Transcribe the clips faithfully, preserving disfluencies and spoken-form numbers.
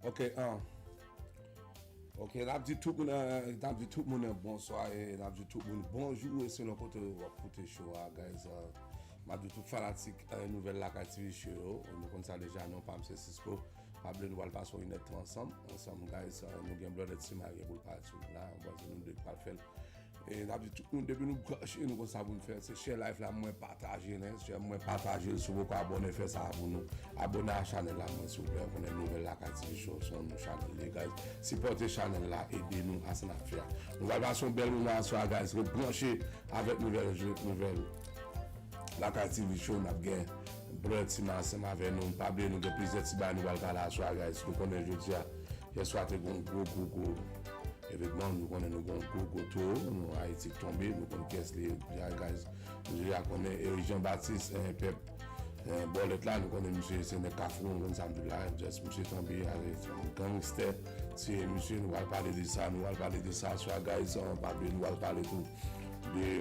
Ok, ah. Ok, n ap di tout moun, eh, n ap di tout moun, eh, bonswa, e n ap di tout moun bonjou, e selon kote w ap koute show a, guys. Eh, m ap di tout fanatik, eh, Nouvèl Lakay T V Show yo, nou konn sa deja, non pa m se Cisco. Pa bliye nou pral pase yon inèdtan ansanm, ansanm, guys. Eh, nou gen Brother T-Mac pou l parèt sou nou la, mwen panse nou de k pral fè l. E n ap di tout moun, depi nou branche, nou konn sa pou n fè. Se share live la, mwen pataje l, share mwen pataje l. Si w poko abòne, fè sa pou nou. Abòne a chanèl la, mwen, silvouplè. Ou konnen Nouvèl Lakay T V Show, se yon chanèl li, guys. Sipòte chanèl la, ede nou a sa n ap fè a. Nou pral pase yon bèl moman aswè a, guys. Ret branche avèk Nouvèl, Nouvèl Lakay T V Show, n ap gen Brother T-Mac ansanm avè nou. Pa bliye, nou gen plizyè ti bagay nou pral pale aswè a, guys. Nou konnen jodi a, yèswa te gen yon gwo, gwo, gwo evenman, nou konnen nou gen yon gwo, gwo towo, nou Ayiti k tonbe, nou konn kiyès li ye, guys. Nou deja konnen Eric Jean Baptiste, eh, pèp, eh, bòlèt la, nou konnen misye se nèg Kafou, nou konn sa m di la, just misye tonbe, eh, gangstè tiye misye, nou pral pale de sa, nou pral pale de sa aswè a, guys, eh, pa bliye, nou pral pale tou de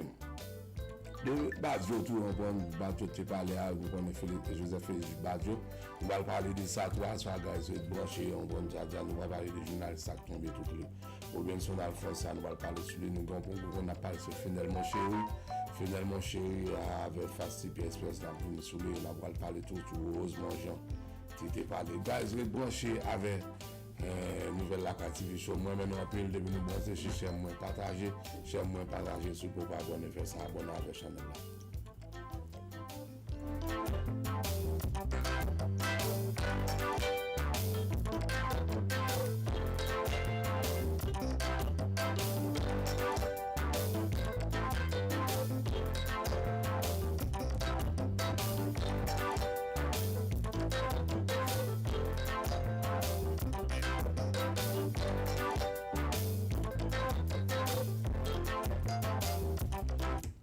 de Badio tou, w konprann, Badio te pale a, nou konnen Félix, Joseph Félix Badio. Nou pral pale de sa tou aswè a, guys, ret branche, w konprann, sa di a, nou pral pale de jounalis sa k tonbe tout li. Robinson Alphonse sa, nou pral pale sou li, nou gen yon pwen nou konn ap pale sou Fenelmon Chéri. Fenelmon Chéri avè Fasty P Express, n ap vin sou li, n ap pral pale tou sou Rosemond Jean ki te pale. Guys, ret branche avè Eh, Nouvèl Lakay T V Show. Mwen renmen nou anpil, depi nou branche, share mwen, pataje, share mwen, pataje, si w poko abòne, fè sa, abòne avèk chanèl la.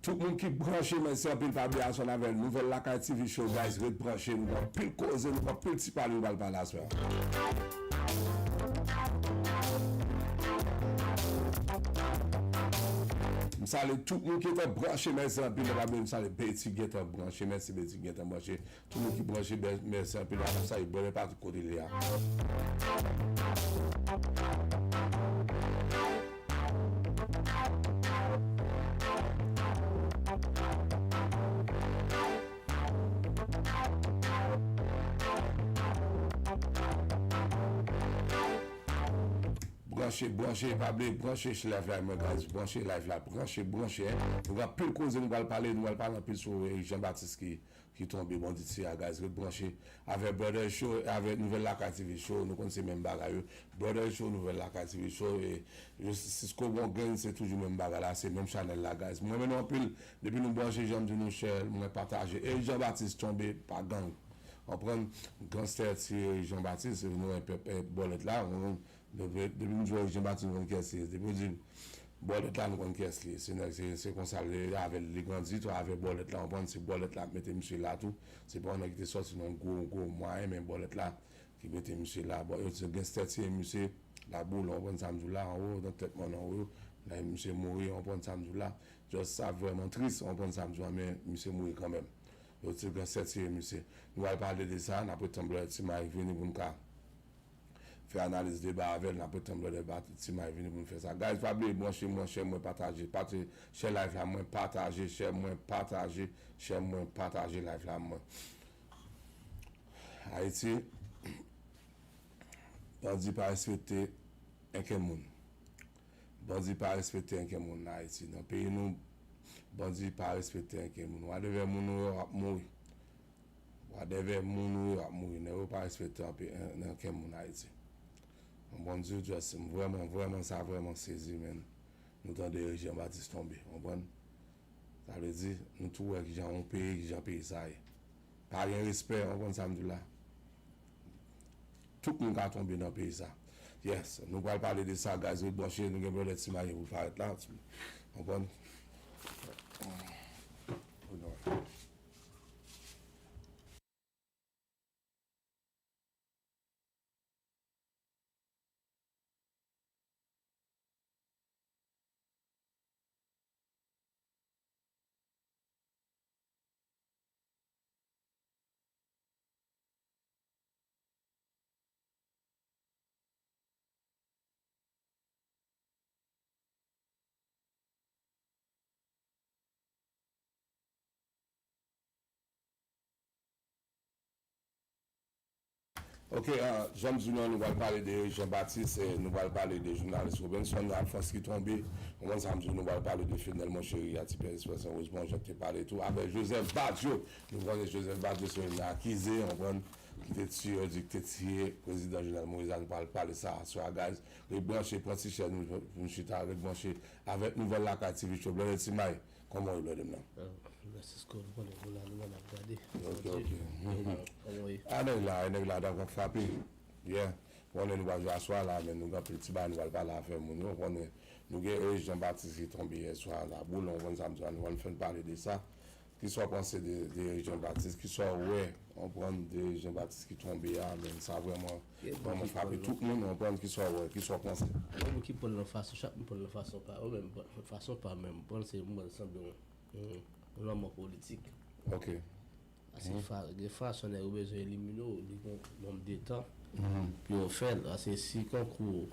Tout moun ki branche, mèsi anpil, pa bliye aswè n avè Nouvèl Lakay T V Show, guys, ret branche, nou gen anpil koze, nou gen anpil ti pale nou pral pale aswè a. M salye tout moun ki gentan branche, mèsi anpil, pa bliye m salye Betty ki gentan branche, mèsi Betty ki gentan branche. Tout moun ki branche, bèl, mèsi anpil. N ap salye Brother Patrick kote l ye a. Branche, branche, pa bliye branche live la, mwen, guys. Branche live la, branche, branche, hein. Nou gen anpil koze nou pral pale, nou pral pale anpil sou, eh, Jean Baptiste ki ki tonbe, bandi tiye a, guys, ret branche avè Brother Show, avè Nouvèl Lakay T V Show, nou konn se menm bagay yo. Brother Show, Nouvèl Lakay T V Show, e Cisco Bon Grenn, se toujou menm bagay la, se menm chanèl la, guys. Mwen renmen nou anpil, depi nou branche, jan m di nou, share mwen, pataje. E Jean Baptiste tonbe pa gang. Konprann? Gangstè tiye Jean Baptiste, nou wè pèp, eh, bòlèt la, nou Depi, depi m di w Jean Baptiste, nou konn kiyès li ye. Depi w di Bòlèt la, nou konn kiyès li ye. Se nèg, se, se konsa l ye, avè l li grandi tou, avè Bòlèt la, w konprann, se Bòlèt la k mete misye la tou. Se pa yon nèg ki te sòti nan yon gwo, gwo mwayen, men Bòlèt la ki mete misye la. Bon, yo di gangstè tiye misye, Laboul, w konprann sa m di w la, anwo, nan tèt mòn anwo, la misye mouri, w konprann sa m di w la. Just sa vrèman tris, w konprann sa m di w la, men misye mouri kanmenm. Yo di gangstè tiye misye. Nou pral pale de sa, n ap ret tann Bòlèt Ti May vini pou n ka fè analiz deba avè l, n ap ret tann Brother Patrick Ti May vini pou n fè sa. Guys, pa bliye branche mwen, share mwen, pataje, pataje, share live la mwen, pataje, share mwen, pataje, share mwen, pataje live la mwen. Ayiti, bandi pa respekte enkenn moun. Bandi pa respekte enkenn moun nan Ayiti. Nan peyi nou, bandi pa respekte enkenn moun. Wadèvè moun ou ye, w ap mouri. Wadèvè moun ou ye, w ap mouri. Nèg yo pa respekte anpe, en, enkenn moun Ayiti. Mwen bon di w, just, m vrèman, vrèman, sa vrèman sezi, menn. Nou tande Eric Jean Baptiste tonbe, w konprann? Sa vle di, nou tou wè kijan yon peyi, kijan peyi sa ye. Pa gen respè, w konprann sa m di w la? Tout moun ka tonbe nan peyi sa. Yes, nou pral pale de sa, guys, ret branche, nou gen Brother Ti May pou parèt la, w konprann? Ok, jan m di nou an, nou pral pale de Jean Baptiste, nou pral pale de jounalis Robinson Alphonse ki tonbe. Ou konprann sa m di w, nou pral pale de Fenel Monchéry a Ti Pè Espresyon Rosemond, jan te pale tou, avèk Joseph Badio. Nou konnen Joseph Badio se yon akize, ou konprann, ki te tiye, yo di ki te tiye prezidan Jovenel Moïse la, nou pral pale sa aswè a, guys. Rebranche, pran ti chèz nou, nou chita, rebranche avèk Nouvèl Lakay T V Show. Blondedy Ti May, kòman w ye, blondedy m nan? Francisco, nou konnen nou la, nou la n ap gade. Ok, ok. Kòman w ye? A nèg la, nèg la dan kòk frape. Yeah. Konnen nou pral jwe aswè la, men nou gen anpil ti bagay nou pral pale avè moun yo. Konnen nou gen Eric Jean Baptiste ki tonbe yè swa la boul, ou konn sa m di w la, nou konn fè n pale de sa. Kisa w panse de, de Eric Jean Baptiste? Kisa w wè, ou konprann, de Eric Jean Baptiste ki tonbe a, men sa vrèman, vrèman frape tout moun, ou konprann, kisa w wè, kisa w panse? Gen moun ki pran l nan fason, chak moun pran l nan fason pa yo, men m pran fason pa mwen, m pran l se mwen sanble yon, yon, yon lanmò politik. Ok. Paske fa, gen fason nèg yo bezwen elimine w, li gon nonb de tan pou yo fè l. Paske si konkou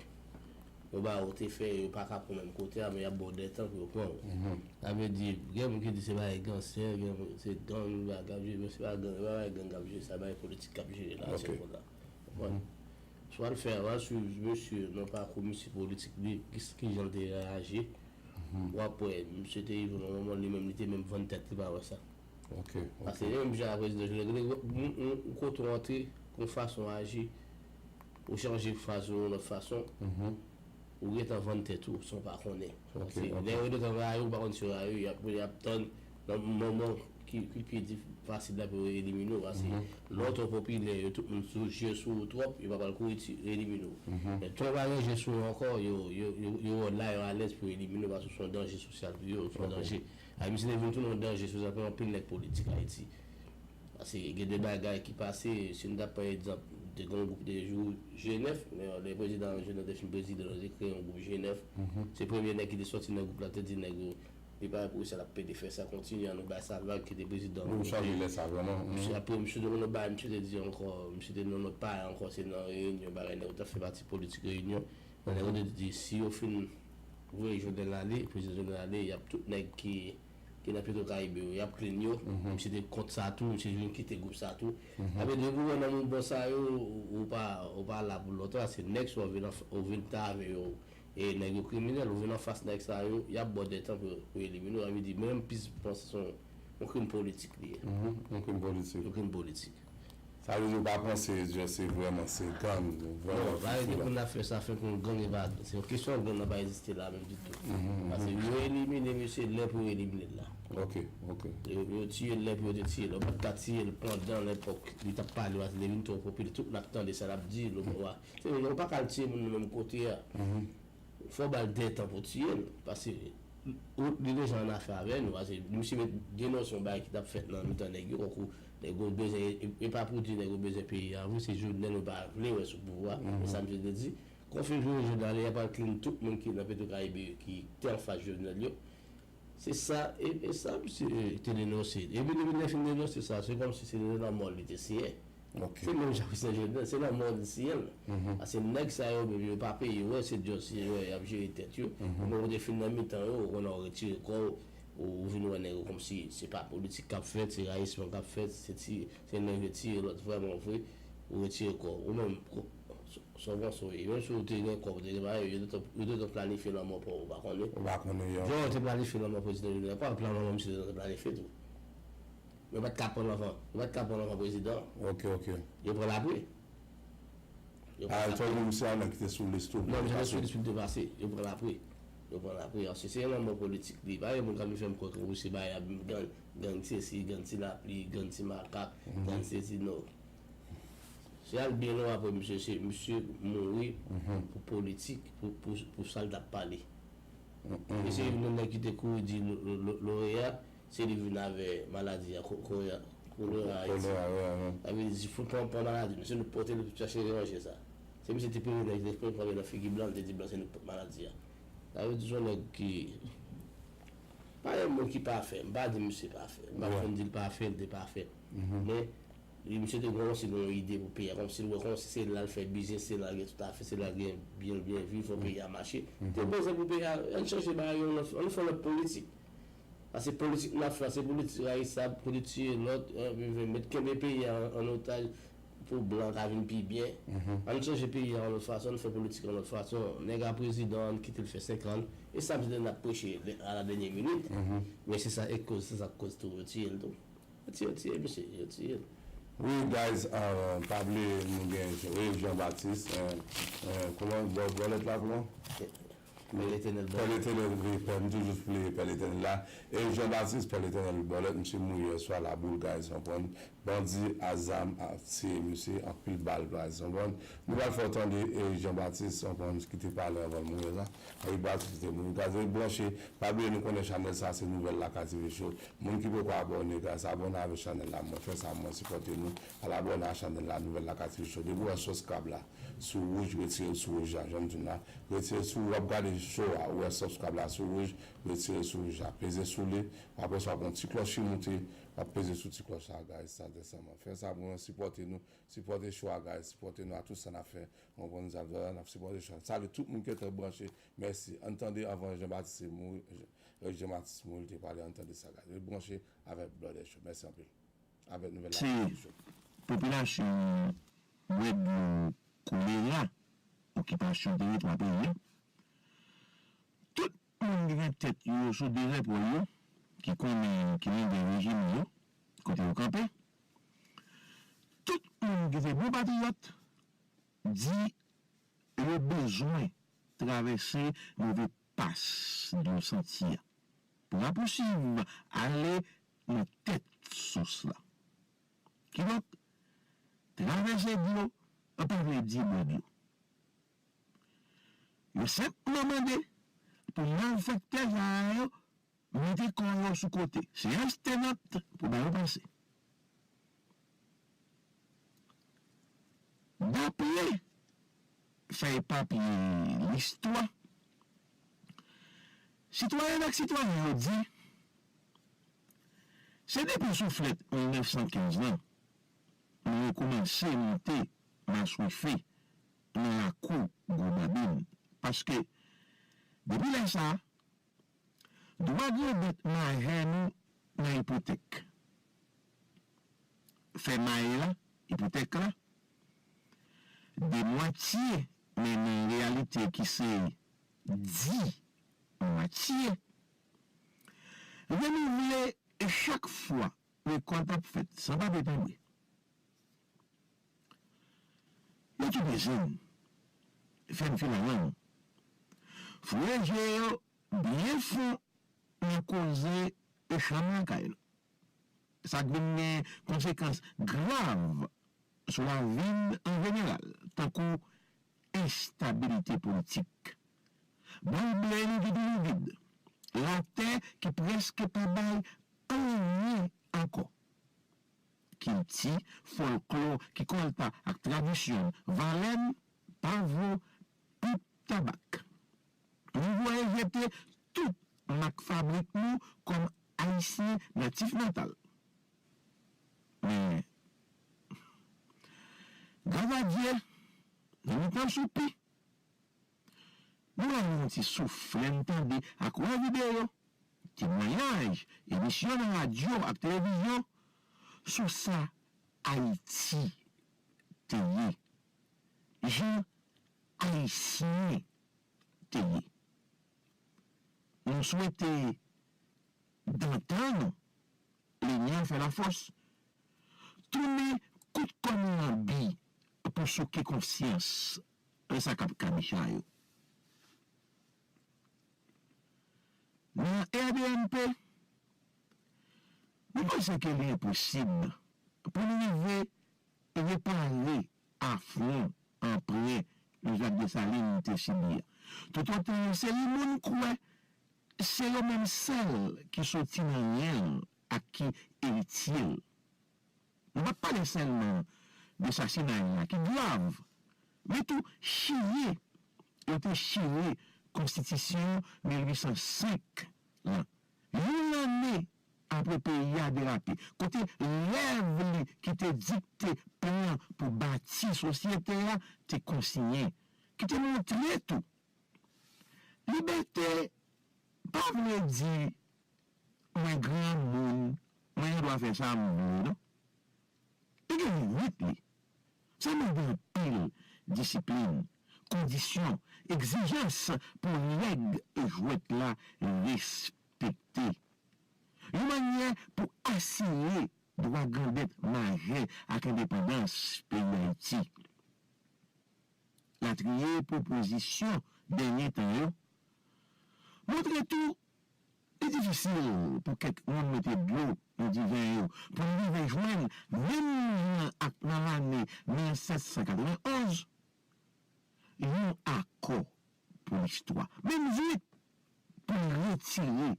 yon bagay ou te fè, yo pa ka pran menm kote a, men y ap ba w de tan pou yo pran w. Sa vle di, gen moun ki di se bagay gansè, gen moun se gang, bagay k ap jere, men se pa gang, se pa bagay gang k ap jere, se bagay politik k ap jere la, se konn la. Konprann? Swa l fè, w al swiv mesye nan pakou misye politik li, ki, kijan l te reyaji. W ap wè, misye te rive nan moman li menm, li te menm vann tèt li, pa wè sa. Ok, ok. Paske menm jan a prezidan Jovenel, gen yon, yon, yon kote w antre, yon fason w aji, ou chanje fraz ou yon lòt fason, ou gentan vann tèt ou san w pa konnen. Ok, ok. Lè yo gentan rayi w, ou pa konn si yo rayi w, y ap, y ap tann nan moman ki, ki pi di, fasil la pou yo elimine w. Paske lè w twò popilè, yo tout moun sou je sou ou twòp, yo pa pral kouri ti, elimine w. Men tan w pa gen je sou yo ankò, yo, yo, yo, yo wè w la, yo alèz pou yo elimine w, paske w se yon danje sosyal pou yo, w se yon danje. A, misye te vin tounen yon danje sosyal pou anpil nèg politik Ayiti. Paske gen de bagay ki pase, si n ta pran egzanp, te gen yon gwoup te jou G nèf, men lè prezidan Jovenel te fin prezidan, yo te kreye yon gwoup G nèf. Se premye nèg ki te sòti nan gwoup la, te di nèg yo, li pa pou sa l ap pede fè sa, kontinye an nou bay sa vag, kite prezidan. Wi, m sonje lè sa vrèman. Misye apre, misye te konn bay, misye te di ankò, misye te nan lòt pay ankò, se nan reyinyon, bagay nèg yo t ap fè pati politik reyinyon. Nan nèg yo te di, si yo fin voye Jovenel ale, prezidan Jovenel ale, y ap tout nèg ki, ki nan Petro Caribe yo, y ap clean yo. Misye te kont sa tou, misye vin kite gwoup sa tou. Sa vle di, depi w wè nan mouvman sa yo, ou, ou pa, ou pa la pou lontan, se nèg sa w vin anf-, ou vin ta avè yo. E nèg yo kriminèl, ou vin anfas nèg sa yo, y ap ba w de tan pou, pou elimine w. Sa vle di, menm plis panse se yon, yon krim politik li ye. Mhm, yon krim politik. Yon krim politik. Sa vle di ou pa panse just se vrèman se gang, vrèman. Non, pa gen pou n ap fè sa, fè kon gang e pa, se yon kesyon gang nan pa egziste la menm ditou. Mhm, mhm. Paske yo elimine misye lè pou yo elimine l la. Ok, ok. Yo, yo tiye l lè pou yo te tiye l. Yo pa t ka tiye l pandan lepòk li t ap pale, paske li vin twò popilè, tout n ap tande sa l ap di, l, Se vre, ou pa ka al tiye moun nan menm kote a. Fò w ba l de tan pou tiye l. Paske ou, li deja an afè avè nou. Paske misye met denonse yon bagay ki t ap fèt nan mitan nèg yo, tankou nèg yo bezwen, e, e pa pou di nèg yo bezwen peyi a vre, se Jovenel yo pa vle wè sou pouvwa. Se sa misye te di. Konfyans yo jodi a, y ap al clean tout moun ki nan Petro Caribe yo, ki te anfas Jovenel yo. Se sa, e, e sa misye te denonse. Epi depi lè fin denonse sa, se kòmsi se nan lanmò li te siyen. Ok. Se menm jan prezidan Jovenel, se lanmò li siyen. Paske nèg sa yo menm, yo pa peye, yo wè se just, yo wè y ap jere tèt yo. Bon, ou te fin nan mitan yo, ou konnen ou retire kò w, ou, ou vin wè nèg yo kòmsi se pa politik k ap fèt, se rayisman k ap fèt, se ti, se nèg yo tiye lòt vrèman vre, ou retire kò w. Ou menm, Sa w panse w ye? Menm si w te gen kòb, w te gen bagay, yo te, yo te planifye lanmò pa w, ou pa konnen. Ou pa konnen, yo. Jan yo te planifye lanmò prezidan Jovenel, pa plan lanmò misye te planifye tou. Men yo pa t ka pran l anvan, yo pa t ka pran l anvan prezidan. Ok, ok. Yo pran l apre. Yo pran l apre. A, sa w di misye a nèg ki te sou lis tou. Non, misye te sou lis pou l te pase. Yo pran l apre. Yo pran l apre. Paske se yon lanmò politik li. Pa gen moun k ap vin fè m kwè ke misye bay a gang, gang ti esi, gang ti lapli, gang ti makak, gang ti esi, non. Se al byen lwen apre misye, se misye mouri pou politik, pou, pou, pou sa l t ap pale. E se youn nan nèg ki te kouri di lo-, lo-, lo-, loreya, se li vin avè maladi a, ko-, kolera, kolera Ayiti. Kolera, wi, wi. Sa vle di, fout pran, pran maladi, men se nou pote l chache ranje sa. Se misye te premye nèg ki te pran, pran nan figi blan, li te di blan se nou k pot maladi a. Sa vle di, se yon nèg ki, pa gen moun ki pafè, m pa di misye pafè. M pa konn di l pafè, li te pafè. Men, Li, misye te gen yon, se gen yon ide pou peyi a, kòmsi l wè kòmsi se la l fè biznis, se la l gen tout afè, se la l gen byen, l byen viv, fò peyi a mache. Te bezwen pou peyi a, ann chanje bagay yo, ann, ann fè lòt politik. Paske politik n ap fè, se politik rayisab, politik tiye lòt, eh, vin, vin met kenbe peyi a an, an otaj. pou blan ka vin pi byen. Ann chanje peyi a yon lòt fason, ann fè politik yon lòt fason. Nèg a prezidan, ann kite l fè senk an. E sa m di n ap preche a la dènyè minit. Men se sa k koz, se sa k koz tou yo tiye l tou. Yo tiye, yo tiye misye, yo tiye l. Wi, guys, pa bliye nou gen, wi, Jean Baptiste, kòman, bòlèt la, kòman? Pè Letènèl Bòlèt. Pè Letènèl, wi, pè, m toujou plede Pè Letènèl la. E Jean Baptiste, Pè Letènèl Bòlèt, misye mouri yè swa, Laboul, guys, w konprann? Bandi a zam ap tiye misye, anpil bal, guys, w konprann? Nou pral fè w tande, e, Jean Baptiste, w konprann, ki te pale anvan l mouri la. Jean Baptiste ki te mouri, guys, ret branche. Pa bliye, nou konnen chanèl sa, se Nouvèl Lakay T V Show. Moun ki poko abòne, guys, abòne avèk chanèl la, mwen fè sa, mwen sipòte nou. Al abòne a chanèl la, Nouvèl Lakay T V Show. Depi w wè subscribe la sou wouj, retire l sou wouj la, jan m di w la. Retire l sou, w ap gade show a, ou wè subscribe la sou wouj, retire l sou wouj la. Peze sou li, apre sa w ap pran ti klòch ki moute, w ap peze sou ti klòch la, guys, sa sensèman. Fè sa pou nou, sipòte nou, sipòte show a, guys, sipòte nou a tout sa n ap fè. Ou konprann sa m di w la, n ap sipòte show a. Salye tout moun ki te branche, mèsi. Ann tande anvan Jean Baptiste mouri, Jean Baptiste mouri, l te pale, ann tande sa, guys. Ret branche avèk Blòdè Show. Mèsi anpil. Avèk nouvèl la. Se popilasyon an bwè dlo kolera, okipasyon teritwa peyi a. Tout moun ki gen tèt yo sou de zèpòl yo, ki konnen ki lendè rejim yo, kote yo kanpe. Tout moun ki se bon patriyòt, di yo bezwen travèse move pas dlo santi a pou rapousiv ale nan tèt sous la. Kidonk, travèse dlo pa vle di bwè dlo. Yo senpman mande pou malfektè sa yo mete kò yo sou kote. Se yon stand up pou ba yo pase. Daprè fèy papye listwa, sitwayèn ak sitwayen yo di, se depi souflèt mil nèf san kenz lan, nou rekòmanse monte maswife nan lakou Gwo Babin, paske depi lè sa a, dwa grandèt majè nou nan ipotèk. Fè maye la, ipotèk la, demwatye, men nan reyalite ki se dimwatye, renouvle chak fwa rekòt ap fèt san papye tanbri. Yo toupe zen, fè m fè lalang. Foure je yo byen fon nan koze chanm lakay nou. Sa k vin gen konsekans grav sou lavi n an jeneral, tankou enstabilite politik, bòl ble nou ki toujou vid, latè ki prèske pa bay anyen ankò, kilti, fòlklò ki kòlta ak tradisyon n, valè n pa vo pip tabak. Nou voye jete tout mak fabrik nou kòm Ayisyen natif natal. Men, gras a Dye, nan mitan soupi, nou rann yon ti soufle n tande ak wè videyo, temwayaj, emisyon nan radyo ak televizyon sou sa Ayiti te ye, jan Ayisyen te ye. Nou swete dantan nou, lenyen fè lafòs, tounen kout kòn lanbi pou souke konsyans sa k ap kabicha yo. Nan R D M P, nou panse ke li enposib pou n rive repare afwon, anprè Jacques Dessalines te sibi a. Toutotan yon seri moun kwè se yo menm sèl ki soti nan ren l ak ki eritye l. Nou p ap pale sèlman de sasinay la ki grav, men tou chire yo te chire konstitisyon mil uit san senk lan, yon lanne apre peyi a derape, kote rèv li ki te dikte plan pou bati sosyete a te konsiyen, ki te montre tou libète pa vle di mwen granmoun, mwen gen dwa fè sa m vle, non. Li gen limit li. Sa mande anpil disiplin, kondisyon, egzijans pou règ jwèt la respekte. Yon mannyè pou asire dwa grandèt majè ak endepandans peyi Ayiti. Latriye pwopozisyon dènye tan yo montre tou li difisil pou kèk moun mete dlo nan diven yo pou n rive jwenn, menm jan ak nan lane mil sèt san katrevenn onz, yon akò pou listwa. Menm vit pou n retire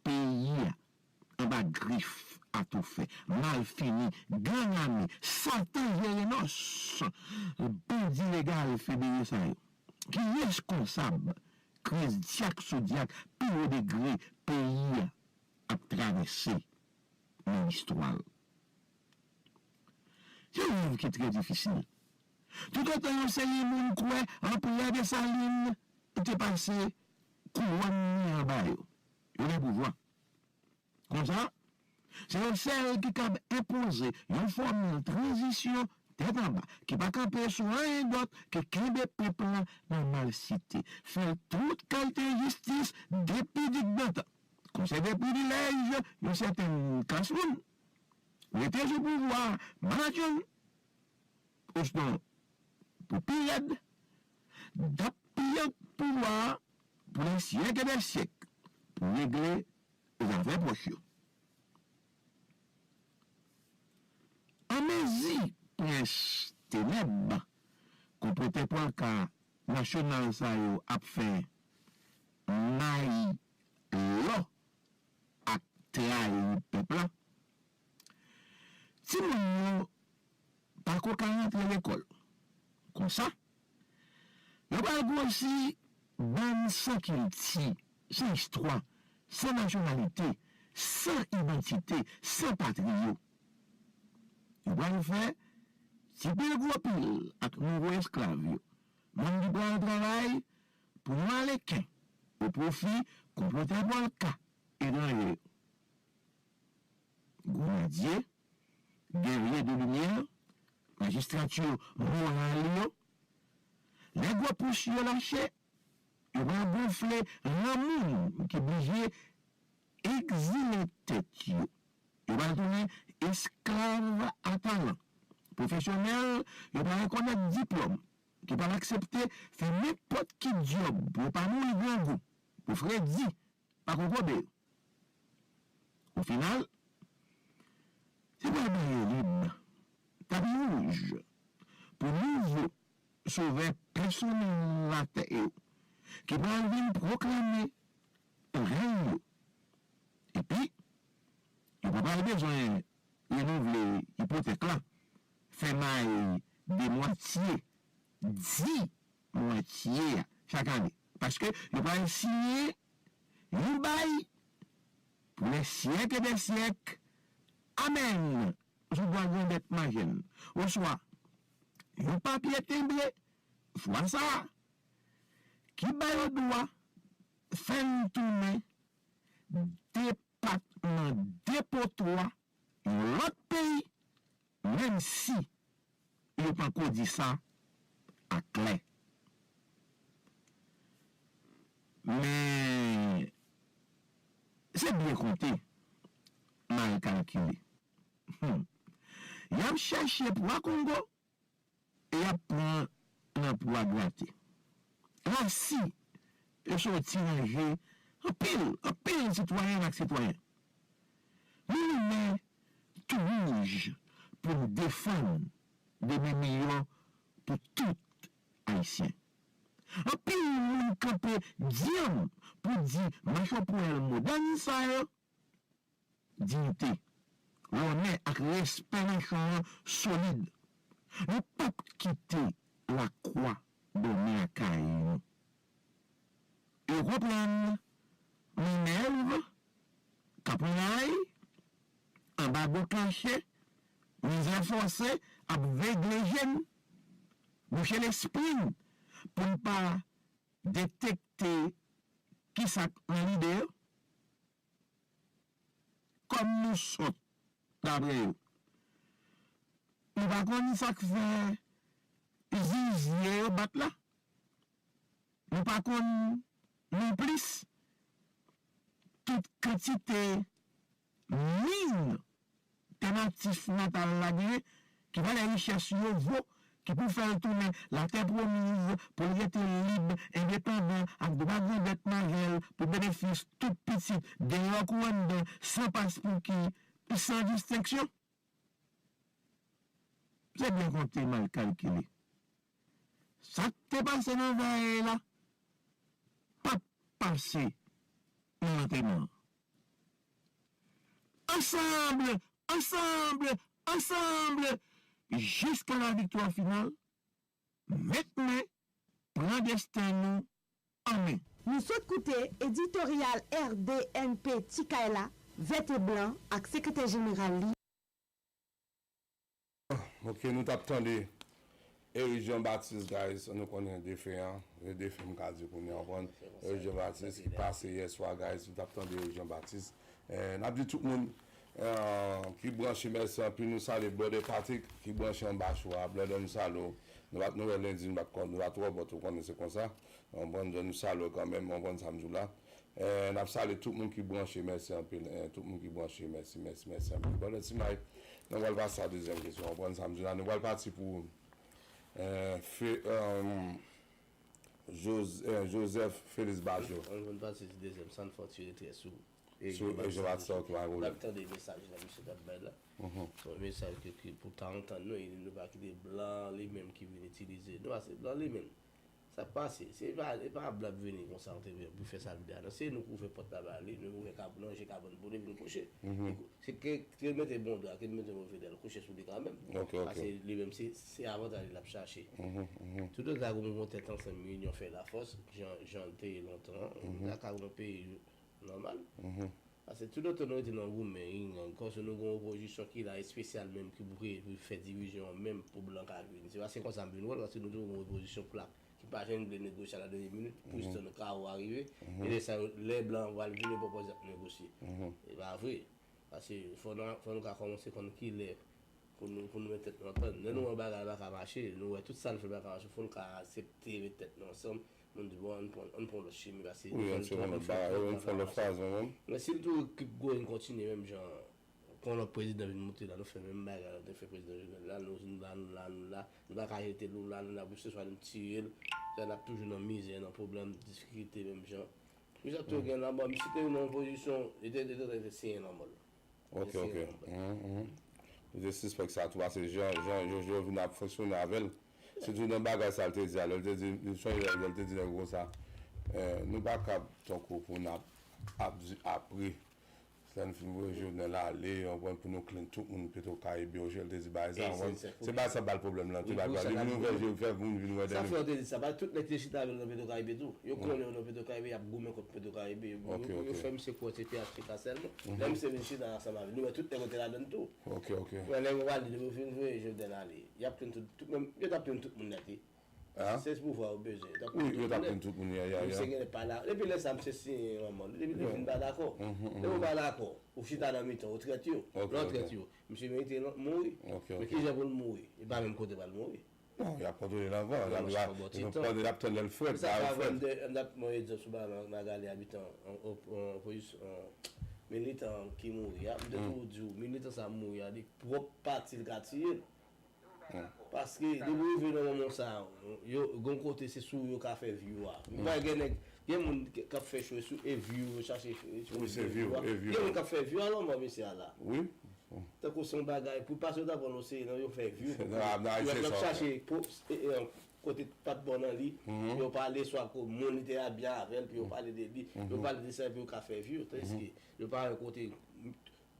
peyi a anba grif atoufè, malfini, gang ame, satan jere nòs, bandi legal federe sa yo ki reskonsab kriz dyak sou dyak pi wo degre peyi a ap travèse nan listwa l. Se yon rèv ki trè difisil. Toutotan yon seri moun kwè Anperè Desalin te pase kouwòn li anba yo, yo gen pouvwa. Konsa, se yo sèl ki kab enpoze yon fòmil tranzisyon tèt anba ki pa kanpe sou anyen dòt ke kenbe pèp la nan malsite, fè l tout kalite enjistis depi digdantan, konsève privilèj yon sèten klas moun, rete sou pouvwa a, malatchonn, osnon, pou pi rèd, dap piyank pouvwa a pou dè syèk e dè syèk pou regle zafè pwòch yo. An mezi prens tenèb, konpotè pòlka nasyonal sa yo ap fè may lò ak trayi pèp la, timoun yo pa ko ka rantre lekòl. Konsa, yo pral gwosi bann san kilti, san istwa, san nasyonalite, san idantite, san patri yo. Yo pral fè ti pil gwo pil ak nouvo esklav yo, moun ki pral travay pou yon aleken o pwofi konpotè pòlka etranje yo. Grenadye, gerye de limyè, majistrati moral yo, lè gwo pous yo lache, yo pral gonfle ran moun ki blije egzile tèt yo. Yo pral tounen esklav a talan. Pwofesyonèl, yo pral rekonèt diplòm, ki pral aksepte fè nenpòt ki djòb pou yo pa mouri grangou, pou fredi pa kokobe yo. O final, se pral bay yo lib, tapi wouj, pou nouvo sovè pèsonèl latè yo, ki pral vin pwoklame rèy yo. Epi, yo pa pral bezwen renouvle ipotèk la, fè may de mwatye, di mwatye a chak ane. Paske yo pral siyen yon bay pou lè syèk e dè syèk. Amèn! Sou dwa grandèt majè n, oswa yon papye tenbre, fwa sa a, ki ba yo dwa fè n tounen depatman depotwa yon lòt peyi, menm si yo panko di sa aklè. Men, se byen konte, mal kalkile. Hmm. Y ap chèche pwa Kongo e y ap pran nan pwa grate. Lasi e soti nan je anpil, anpil sitwayèn ak sitwayen. Nou limen tou wouj pou n defann demen miyò pou tout Ayisyen. Anpil moun kanpe dyanm pou di machòpwèl modèn sa yo, diyite, lònè ak respè nan chan an solid. Nou p ap kite lakwa dòmi lakay nou. Yo konprann mannèv, kaponnay, anbago kache, mizè fòse ap vegle je n, bouche lespri n pou n pa detekte kisa k nan lide yo. Kòm nou sòt, dapre yo. Nou pa konn sa k fè zizye yo bat la. Nou pa konn nonplis tout kantite min tè natif natal la genyen, ki valè richès yo vo, ki pou fè l tounen latè pwomiz, pou l rete lib, endepandan, ak dwa grandèt majè l, pou benefis tout pitit, deyò kou anndan, san paspouki, san distenksyon. Se byen konte, mal kalkile. Sa k te pase nan vèy la p ap pase nan lantèman an. Ansanm, ansanm, ansanm, jiska laviktwa final, mèt mwen pran desten nou an men. Nou sot koute editoryal R D N P Ti Kay la, vèt e blan, ak sekretè jeneral li. Ok, nou t ap tande Eric Jean Baptiste, guys, nou konnen defen an, e defen m ka di kounye a, w konprann? Eric Jean Baptiste ki pase yè swa, guys, nou t ap tande Eric Jean Baptiste. Eh, n ap di tout moun eh, ki branche, mèsi anpil, nou salye Brother Patrick ki branche anba cho a, brother, nou salye w. Nou pa t, nou wè lendi, nou pa t, nou pa t twò bòt, ou konnen se konsa. Ou konprann, nou salye w kanmenm, ou konprann sa m di w la. Eh, n ap salye tout moun ki branche, mèsi anpil. Eh, tout moun ki branche, mèsi, mèsi, mèsi anpil. Brother Timay, nou pral pase a dezyèm kesyon, ou konprann sa m di w la. Nou pral pati pou eh, Fe, eh, Jose, eh, Joseph Félix Bajo. Ann, ann pase sou dezyèm, Sanford ti retrè sou Sou Jean Baptiste, ok, pa gen pwoblèm. N ap tande mesaj la misye t ap bay la. Se yon mesaj ke, ke pou ta antann nou, e nou pa kite blan li menm ki vin itilize nou, paske blan li menm, sa k pase, se pa, e pa blan ap vini konsa, ou te vin pou fè sa l vle a, non, se nou ki ouvè pòt la ba li, nou ouvè kab, ranje kabann pou li vin kouche. Se ke, ke l mete bon dra, ke l mete move dra, l kouche sou li kanmenm. Paske li menm, se, se avantaj li l ap chache. Toutotan gen yon tèt ansanm, inyon fè lafòs, jan, jan l te ye lontan an, nou ta ka gen yon peyi nòmal. Paske toutotan nou rete nan goumen, gang, kòmsi nou gen yon opozisyon ki la espesyal menm ki pou kreye, pou fè divizyon an menm pou blan ka vini. Se pa, se konsa m vin wè l, paske nou toujou gen yon opozisyon plak ki pa janm vle negosye a la dènye minit, pou jistan kawo a rive, e lè sa yo, lè blan an pral vini, yo poko negosye. E pa vre. Paske fò nou, fò nou ka kòmanse konn kilè pou nou, pou nou met tèt nou antann. Lè nou wè bagay la pa ka mache, nou wè tout sa n fè pa ka mache, fò nou ka aksepte met tèt nou ansanm, nou di bon, ann pran, ann pran lòt chemen, paske wi, ann fè yon lòt bagay, ann fè yon lòt fazon menm. Men si n toujou keep going, kontinye menm jan, kon lòt prezidan vin moute la, nou fè menm bagay la, nou te fè prezidan Jovenel la, nou la, nou la, nou la, nou pa ka jete l, nou la, nou la, pou se swa nou tiye l, sa n ap toujou nan mizè, nan pwoblèm, difikilte menm jan. Misye ap toujou gen lanmò, misye te nan yon pozisyon, li te, li te, te siyen lanmò l. Ok, ok. Li te sispèk sa tou, paske jan, jan Jojo vin ap fonksyone avè l, sitou nan bagay sa l te di a, lè l te di, m sonje lè l te di nèg yo konsa, eh, nou pa kab tankou pou n ap, ap di apre, lè n fin voye Jovenel ale, w konprann, pou nou clean tout moun Petro Caribe, Jojo l te di bagay sa, w konprann, se bagay sa ba l pwoblèm lan, te ba l pwoblèm, li vin ouvè je, fè moun vin wè de nou. Sa fè w te di sa, paske tout nèg ki te chita avè l nan Petro Caribe tou, yo konnen yo nan Petro Caribe, y ap goumen kont Petro Caribe, yo, yo fè misye kwè se P H T K sèlman. Lè misye vin chita ansanm avè nou, nou wè tout nèg yo te ladann tou. Ok, ok. Wè nèg yo pale depi yo fin voye Jovenel ale. Y ap clean tout, tout menm, yo t ap clean tout moun nèt wi. Se pouvwa yo bezwen. Yo t ap clean tout moun nèt. Wi, yo t ap clean tout moun, ya, ya, ya. Misye genlè pa la. Depi lè sa, misye siyen yon lanmò. Depi li fin pa dakò. Lè ou pa dakò, ou chita nan mitan, ou trèt yo. Lè w trèt yo, misye merite mouri. Men kijan pou l mouri? E pa menm kote pral mouri. Non, y ap kontwole l ankò. Y ap, y ap, y ap tann lè l frèt, lè l frèt. Sa fè m t ap, m t ap, mwen egzanp sou bagay Magali, abitan, an, an, an, opozisyon, an, militan ki mouri a. M te toujou di w, militan sa mouri a, li pwòp pati l ka tiye l. Paske depi w rive nan moman sa, yo, gon kote se sou yo ka fè view a. M pa gen nèg, gen moun k ap fè show sou e view, yo chache show, wi, se view, e view. Gen moun k ap fè view a, non, mesye a la. Wi. Tankou se yon bagay, pou pase yo ta pran l o serye, non, yo fè view. Yo ap chache kote pat bon nan li, pou yo pale swa moun li te abye avè l, pou yo pale de li, pou yo pale de sa, pou yo ka fè view. Tandiske yo pa wè kote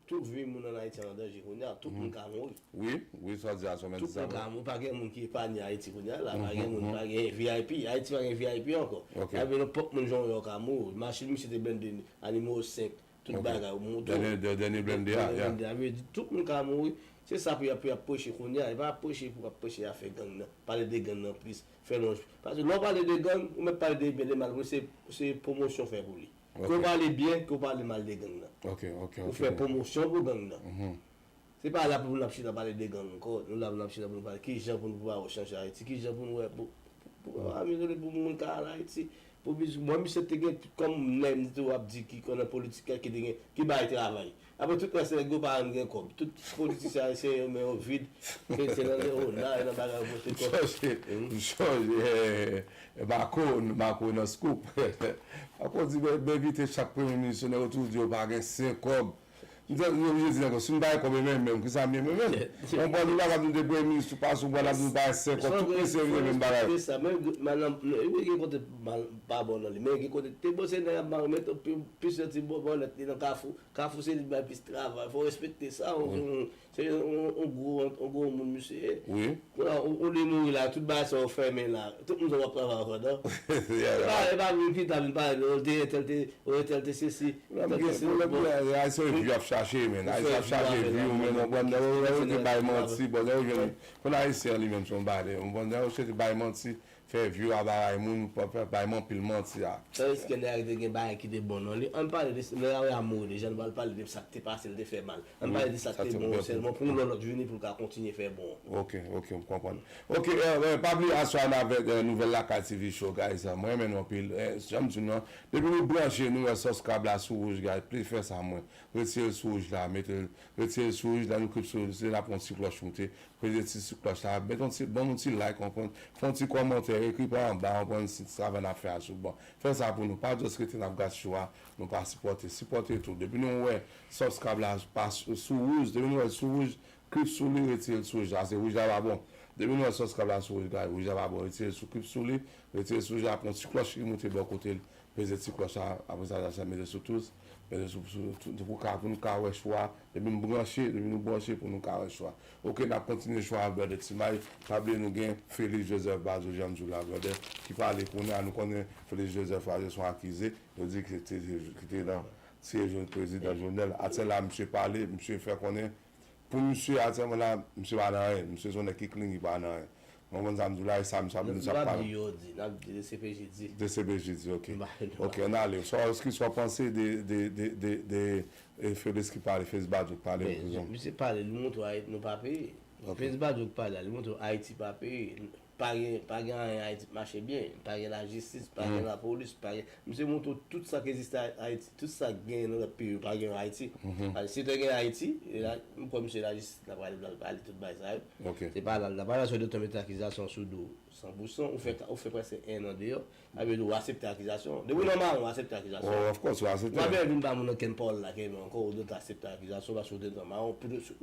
tout vi moun ann Ayiti an danje kounye a, tout moun ka mouri. Wi, wi, sa w di a se yon mèt di sa vre. Tout moun ka mouri, pa gen moun ki epanye Ayiti kounye a la, pa gen moun, pa gen V I P, Ayiti pa gen V I P ankò. Sa vle di nenpòt moun jan w wè w ka mouri. Machin misye te blende, a nimewo senk, tout bagay, moto. Dènye, dènye blende a, ya. Sa vle di tout moun ka mouri. Se sa pou y ap, pou y ap preche kounye a. E pa ap preche pou ap preche afè gang nan. Pale de gang nan plis. Fè lonj. Paske lè w pale de gang, ou mèt pale de byen, de mal pou li, se, se pwomosyon w fè pou li. Ke w pale byen, ke w pale mal de gang nan. Ou fè pwomosyon pou gang nan. Se pa la pou nou ap chita pale de gang ankò. Nou la pou nou ap chita pou nou pale kijan pou nou pa chanje Ayiti, kijan pou nou wè pou, pou, pou, ah, mezanmi, pou moun ka al Ayiti. Pou biznis, mwen, misye te gen, kòm nèg m te ap di ki konnen politik, ki te gen, ki bay travay. Apre tout rès nèg yo pa janm gen kòb. Tout politisyen ayisyen yo, men yo vid. Se, se nan lewona, nan bagay yo pote kòb. M chanje, m chanje, eh, Marco, Marco nan Scoop. Marco di, ben, ben envite chak premye minis, yo toujou di yo pa gen senk kòb. M di, yo oblije di ankò, si m pa gen kòb, e menm, menm, kisa m ye, menm, menm? Ou konprann, ou pa ka di w te premye minis, ou pase, ou pral ap di w pa gen senk kòb, tout misye vin menm bagay. Se sa, men, madanm, wi, gen kote pa bon nan li, men gen kote, te bon, se nèg ap marmet, pi, pi soti bò, bò lòt, li nan Kafou. Kafou se li bay plis travay. Fò w respekte sa. Ou, se yon, yon gwo, yon gwo moun misye ye. Wi. Kounye a, ou, ou li mouri la, tout bagay sa yo fèmen la. Tout moun sa w ap travay ankò, non? E pa, e pa vin pita, vin pale, o, te entèl te, o, entèl te sesi, entèl te sesi. Pwoblèm la, Ayisyen yo ap chache, men. Ayisyen ap chache vi, men, ou konprann, yo te bay manti, bon, yo jwenn, pou Ayisyen li menm, se yon bagay, ou konprann, yo chèche bay manti, fè vye a bagay moun, pa, pa, bay anpil manti a. Tandiske nèg te gen bagay ki te bon nan li. Ann pale de, lè Yaya mouri deja, nou pral pale de sa k te pase l te fè mal. Ann pale de sa k te bon sèlman pou yon lòt vini pou l ka kontinye fè bon. Ok, ok, m konprann. Ok, eh, eh, pa bliye aswè a n avèk, eh, Nouvèl Lakay T V Show, guys. Mwen renmen nou anpil. Eh, jan m di nou an, depi nou branche, nou wè subscribe la sou wouj, guys. Please fè sa mwen. Retire l sou wouj la, mete l, retire l sou wouj la, nou klip sou, se la pran ti klòch moute. Premye ti sou klòch la, mete yon ti, ban nou ti like, konprann, fè yon ti kòmantè, ekri pa anba, konprann, si travay n ap fè a sou bon. Fè sa pou nou, pa just rete n ap gad show a, nou pa sipòte, sipòte tou. Depi nou wè subscribe la pa sou, sou wouj, depi nou wè l sou wouj, klip sou li, retire l sou wouj la, se wouj la pa bon. Depi nou wè subscribe la sou wouj, gade, wouj la pa bon, retire l sou, klip sou li, retire l sou wouj la, pran ti klòch ki moute bò kote l. Peze ti klòch la, apre sa, sa mete sou tous, mete sou, sou, sou, pou ka, pou nou ka wè show a, depi nou branche, depi nou branche pou nou ka wè show a. Ok, n ap kontinye show a, brother Timay. Pa bliye nou gen Félix Joseph Bazo, jan m di w la, brother, ki pale kounye a, nou konnen Félix Joseph Bazo se yon akize, yo di ki te, ki te nan tiye prezidan Jovenel. Atyèl la, misye pale, misye fè konnen, pou misye, atyèlman la, misye pa nan anyen. Misye se yon nèg ki clean, li pa nan anyen. Ou konprann sa m di w la, e sa misye ap di, misye ap pale. N ap di yo di, n ap di D C P J di. D C P J di, ok. Ok, ann ale. So, kisa w panse de, de, de, de, de, e, Félix ki pale, Félix Bazo ki pale nan prizon? Misye pale, li montre w Ayiti nou pa peye. Félix Bazo ki pale la, li montre w Ayiti pa peye. Pa gen, pa gen anyen Ayiti k mache byen. Pa gen lajistis, pa gen lapolis, pa gen, misye montre w tout sa k egziste Ayiti, tout sa k genyen nan lòt peyi yo pa gen Ayiti. Paske si te gen Ayiti, e la, m kwè misye lajistis la pral, pral pale tout bagay sa yo. Se pa la l ta pale, se de tonbe akizasyon sou do san pou san, ou fè, ou fè prèske en an deyò. Sa vle di w aksepte akizasyon. Depi w nan mawon, w aksepte akizasyon. Oh, of course, w aksepte. Ou pa bezwen vin ba moun ankenn pawòl la ke men ankò, ou dwe aksepte akizasyon paske w te nan mawon. Pou, si,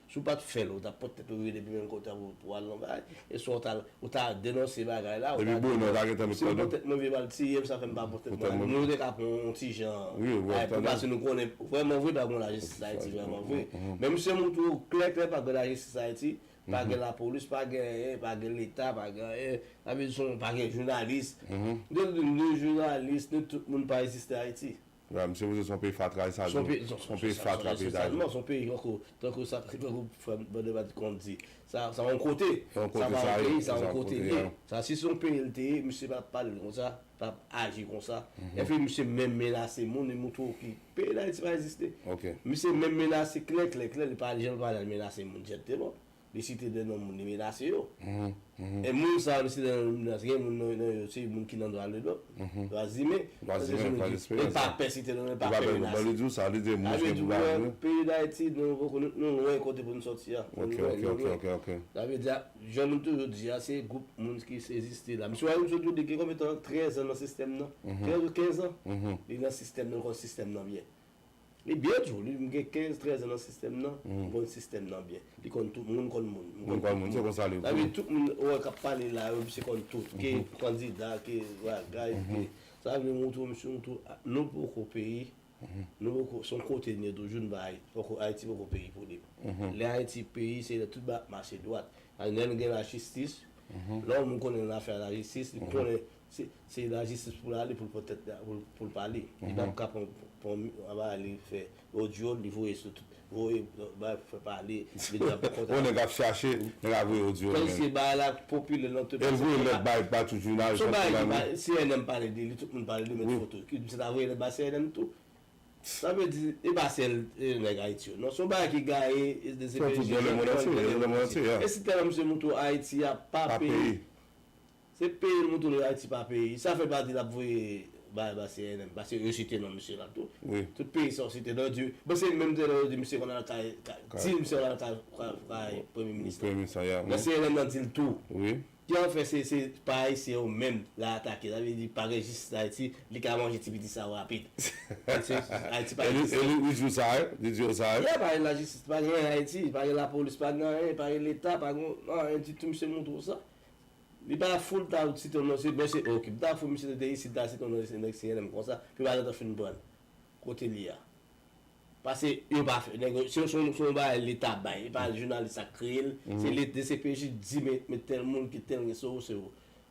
si w pa t fè l, ou t ap pot tèt ou rive depi menm kote pou, pou al nan bagay. E swa w ta, ou ta denonse bagay la, ou ta di, bon, si m pot tèt mwen vye pral tiye m, sa fè m pa pot tèt mwen. Moun yo te ka pran yon ti jan, pou pase nou konnen vrèman vre, pa gen lajistis Ayiti vrèman vre. Men misye montre w klè klè pa gen lajistis Ayiti. Pa gen lapolis, pa gen anyen, pa gen leta, pa gen anyen. Sa vle di se yon, pa gen jounalis. De, de, de jounalis, de tout moun pa egziste Ayiti. Misye montre se yon peyi fatra, e sa di, se yon peyi fatra, peyi Dayiti. Se yon peyi tankou, tankou sa, tankou frè m Bande pa t konn di. Sa, sa yon kote. Sa pa yon peyi, sa yon kote li ye. Sa, si se yon peyi l te ye, misye p ap pale konsa, p ap aji konsa. Epi misye menm menase moun, li montre w ki peyi Dayiti pa egziste. Misye menm menase klè, klè, klè, li pa, jan l pale, l menase moun dirèkteman. Li site de non moun, li menase yo. E moun sa yo, li site de non, li menase, gen moun nan, nan yo, se moun ki nan dwa de lòm, dwa imen. Dwa imen, pa lesperans. E pa pè site non, e pa pè menase. Li di w sa, li di moun ki pou ba nou. Peyi Dayiti, nou poko, nou, nou lwen kote pou nou sòti a. Ok, ok, ok, ok, ok. Sa vle di, jan nou toujou di a, se gwoup moun ki egziste la. Misye William Sodou, li gen konbyen tan? Trèz an nan sistèm nan. Trèz ou kenz an? Li nan sistèm nan, li konn sistèm nan byen. Li byen tou, li gen kenz, trèz an nan sistèm nan, li konn sistèm nan byen. Li konn tout moun, konn moun. Moun konn moun, se konsa li ye. Sa vle di tout moun ou wè k ap pale la yo, misye konn tout. Ke kandida, ke bagay, ke, sa vle montre w, misye montre w, nou poko peyi, nou poko, se yon kote n ye toujou, nou pa Ayiti, poko, Ayiti poko peyi pou li. Lè Ayiti peyi, se lè tout bagay ap mache dwat. Lè n gen lajistis, lè yon moun konnen nan afè lajistis, li konnen se, se lajistis pou l ale, pou l pran tèt, pou, pou l pale. Li p ap ka pran, pran, anba li fè odyo, li voye sou tout, voye, ba, fè pale, li di l ap kontan. Yon nèg ap chache, nèg ap voye odyo. Tandiske bagay la popilè nan tout. E l voye lèt bay, bay tout jounalis. Son bagay ki pa, C N N pale de li, tout moun pale de li, met foto. Ki, misye ta voye lèt bay C N N tou. Sa vle di, e pa sèl e, nèg Ayiti yo. Non, se yon bagay ki gaye e, de se Fè tout peyi nan lemond antye, nan lemond antye, yeah. E si tèlman misye montre w Ayiti a pa Pa peyi. peyi. Se peyi l montre w Ayiti pa peyi. Sa fè l pa di l ap voye bagay ba C N M. Paske yo site non misye la tou. Wi. Tout peyi sa yo site non di. Bon, se menm tèlè yo di misye konn al kay, kay, Kay. di misye konn al kay, kay, kay premye minis la. Premye minis la, yeah. Nan C N M nan di l tou. Wi. Ki an fè se, se pa Ayisyen yo menm la atake. Sa vle di pa gen jistis Ayiti, li ka manje ti piti sa yo rapid. Ayiti, Ayiti pa E li, jistis. e li, li di w sa, wi? Li di w sa, wi? Yeah, pa gen lajistis, pa gen anyen Ayiti, pa gen lapolis, pa gen anyen, pa gen leta, pa gen anyen ditou, misye montre w sa. Li pa foul ta site non, se bon, se ok. M ta foul misye te isit, ta site non, se nèg C N M konsa, pi pa gentan fin pran kote li a. Paske yo pa fè, nèg yo, se, se, se yon bagay leta bay, e pa jounalis sa k kreye l, se le D C P J di men, men tèl moun ki tèl gen sou ou, se ou.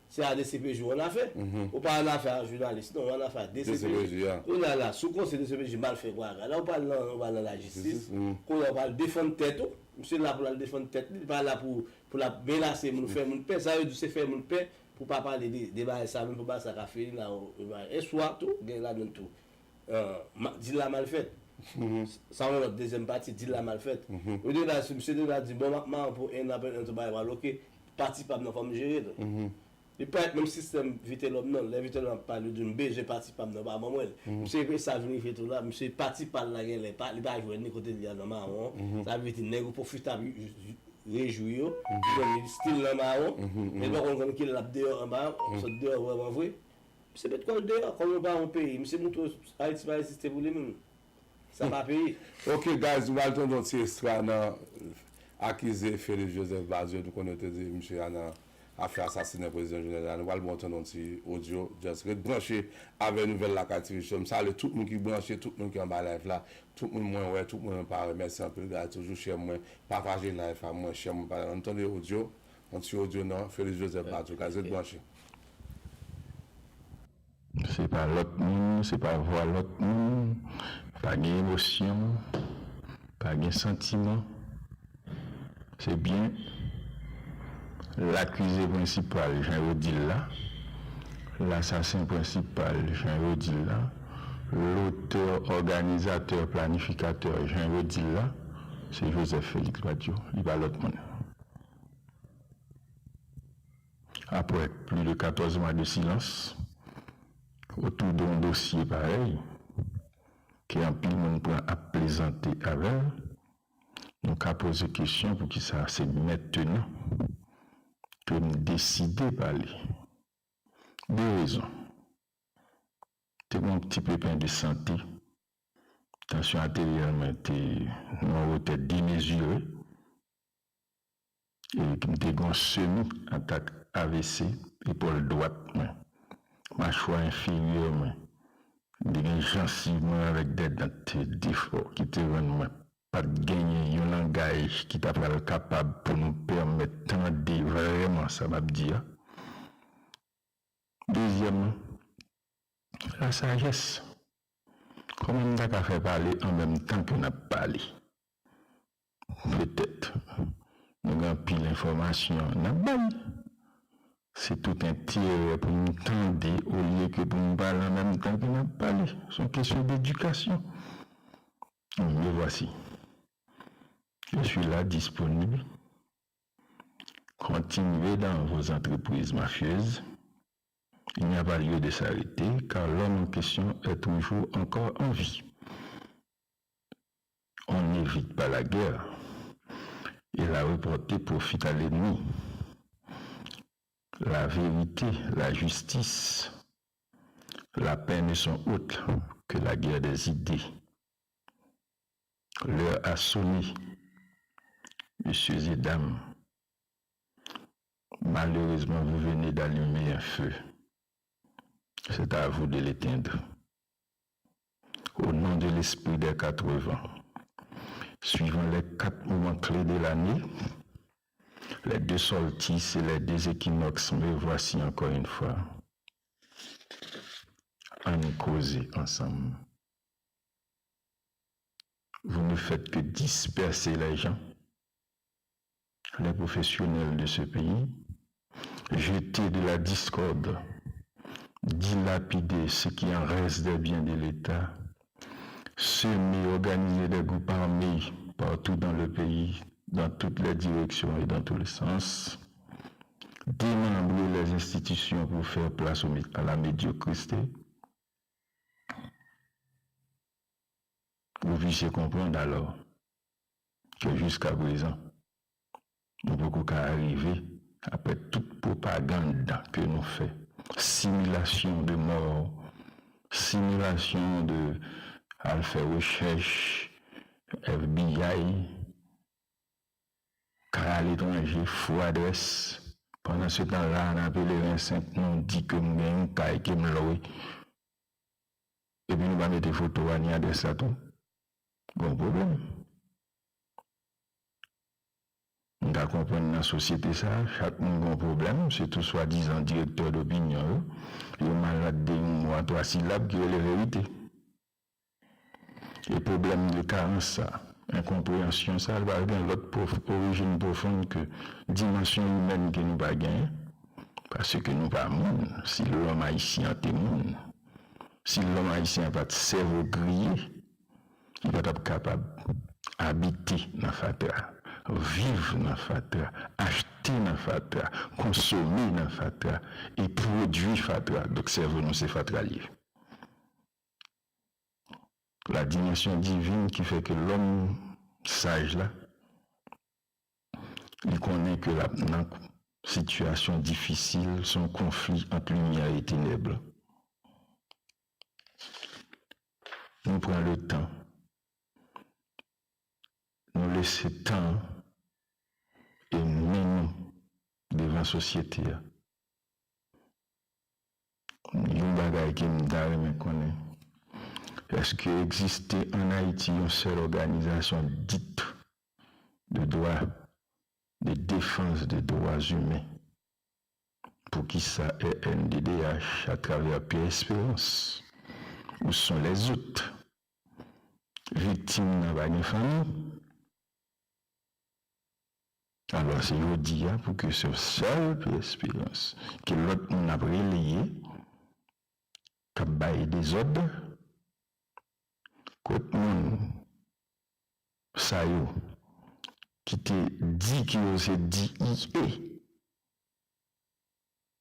Se a D C P J ou annafè. Ou pa annafè a jounalis, non, ou annafè a D C P J. D C P J, yeah. Kounye a la, si w konsidere D C P J mal fè bagay la, ou pral nan, ou pral nan lajistis. Jistis, mm. Kounye a ou pral defann tèt ou. Misye la pou l al defann tèt li, li pa la pou, pou l ap menase moun, fè moun pè. Sa yo di se fè moun pè pou pa pale de, de bagay sa menm, pou bagay sa ka fini la, ou, ou bagay. E swa tou, gen ladan tou. Ah, ma- dil la mal fèt. Sa yon lòt dezyèm pati, dil la mal fèt. Ou te la, si misye te la di, bon, m ap mare w pou en an, apre en an, tou bagay pral oke, pati pa m nan fò m jere l. Li pa menm sistèm Vitelhomme non, lè Vitelhomme ap pale, li di m bezwen pati pa m nan, pa ban mwen l. Misye, e sa vin rive tou la, misye pati pa l la genlè, pa, li pa jwenn li kote li a nan mawon. Sa vle di nèg yo pwofite ap rejwi yo, li stil nan mawon, men li pa konn konn kilè l ap deyò anba, sot deyò vrèman vre. Misye met kò l deyò, kòm yo pa yon peyi. Misye montre Ayiti pa egziste pou li menm. Sa pa peyi. Ok, guys, nou pral tande yon ti ekstra nan akize Félix Joseph Badio. Nou konnen yo te di misye a nan afè asasinen prezidan Jovenel la. Nou pral bon tande yon ti odyo. Just ret branche avè Nouvèl Lakay T V Show. M salye tout moun ki branche, tout moun ki anba live la, tout moun mwen wè, tout moun mwen pa wè. Mèsi anpil, guys. Toujou share mwen, pataje live a mwen, share mwen, pataje. Ann tande odyo, yon ti odyo nan Félix Joseph Badio, guys. Ret branche. Se pa lòt moun, se pa vwa lòt moun, pa gen emosyon, pa gen santiman. Se byen lakize prensipal, jan yo di l la, lasasen prensipal, jan yo di l la, lotè òganizatè planifikatè, jan yo di l la, se Joseph Félix Badio, li pa lòt moun. Après plus de quatorze mois de silence autour d'un dossier pareil, ke anpil moun pran ap plezante avè l, nou ka poze kesyon poukisa se mentnan ke m deside pale. De rezon. Te gen yon ti pepen de sante. Tansyon ateryèl mwen te nan yon wotè demezire. E m te gen yon semi atak A V C, epòl dwat mwen, machwa enferyè mwen. M te gen jansiv mwen avèk de dent defò ki te rann mwen pa t genyen yon langaj ki ta pral kapab pou nou pèmèt tande vrèman sa m ap di a. Dezyèmman, lasajès. Kòman m ta ka fè pale an menm tan ke n ap pale? Petèt, nou gen anpil enfòmasyon n ap bay. Se tout enterè pou m tande olye ke pou m pale an menm tan ke n ap pale. Se yon kesyon dedikasyon. Me voici. Je suis là, disponible. Continuez dans vos entreprises mafieuses. Il n'y a pas lieu de s'arrêter, car l'homme en question est toujours encore en vie. On n'évite pas la guerre, et la reporter profite à l'ennemi. La vérité, la justice, la paix ne sont autres que la guerre des idées. L'heure a sonné, messieurs et dames. Malheureusement, vous venez d'allumer un feu. C'est à vous de l'éteindre. Au nom de l'esprit des quatre vents, suivant les quatre moments clés de l'année, les deux solstices et les deux équinoxes, me voici encore une fois. Ann koze ansanm. Vous ne faites que disperser les gens, les professionnels de ce pays, jeter de la discorde, dilapider ce qui en reste des biens de l'État, Semer, organiser des groupes armés partout dans le pays, dans toutes les directions et dans tous les sens. Démembrer les institutions pour faire place au mé-, à la médiocrité. Vous puissiez comprendre alors que jusqu'à présent, nou poko ka rive, apre tout pwopaganda ke nou fè, similasyon de mò, similasyon de al fè rechèch, F B I, kay aletranje, fo adrès. Pandan se tan la, nan Pelerin senk, nou di ke m gen yon kay ke m lwe. Epi nou pa mete foto a ni adrès la tou. Gon pwoblèm. M ka konprann nan sosyete sa, chak moun gon pwoblèm, sitou swadizan direktè dopinyon yo, yo malad de yon mo a twa silab ki rele verite. E pwoblèm de karans sa, enkonpreyansyon sa, li pa gen lòt pwof-, orijin pwofonn ke dimansyon imèn ke nou pa genyen, paske nou pa moun, si lòm ayisyen an te moun. Si lòm ayisyen an pa t sèvo griye, li pa t ap kapab abite nan fatra, viv nan fatra, achte nan fatra, konsome nan fatra e pwodui fatra. Donk, sèvo nou se fatra l ye. La dimension divine ki fè ke lòm saj la, li konnen ke l ap nan sitiyasyon difisil, se yon konfli ant limyè e tenèb. Nou pran le tan, nou lese tan e men nou devan sosyete a. Yon bagay ke m ta renmen konnen, èske egziste ann Ayiti yon sèl òganizasyon dit de dwa, de defans de dwa imen? Poukisa R N D D H, atravè Pierre Espérance, où sont les autres? Viktim nan pa gen fanmi. Alò, se jodi a pou ke se sèl Pierre Espérance ke lòt moun ap releye, k ap bay dezòd, kot moun sa yo ki te di ke yo se D E A.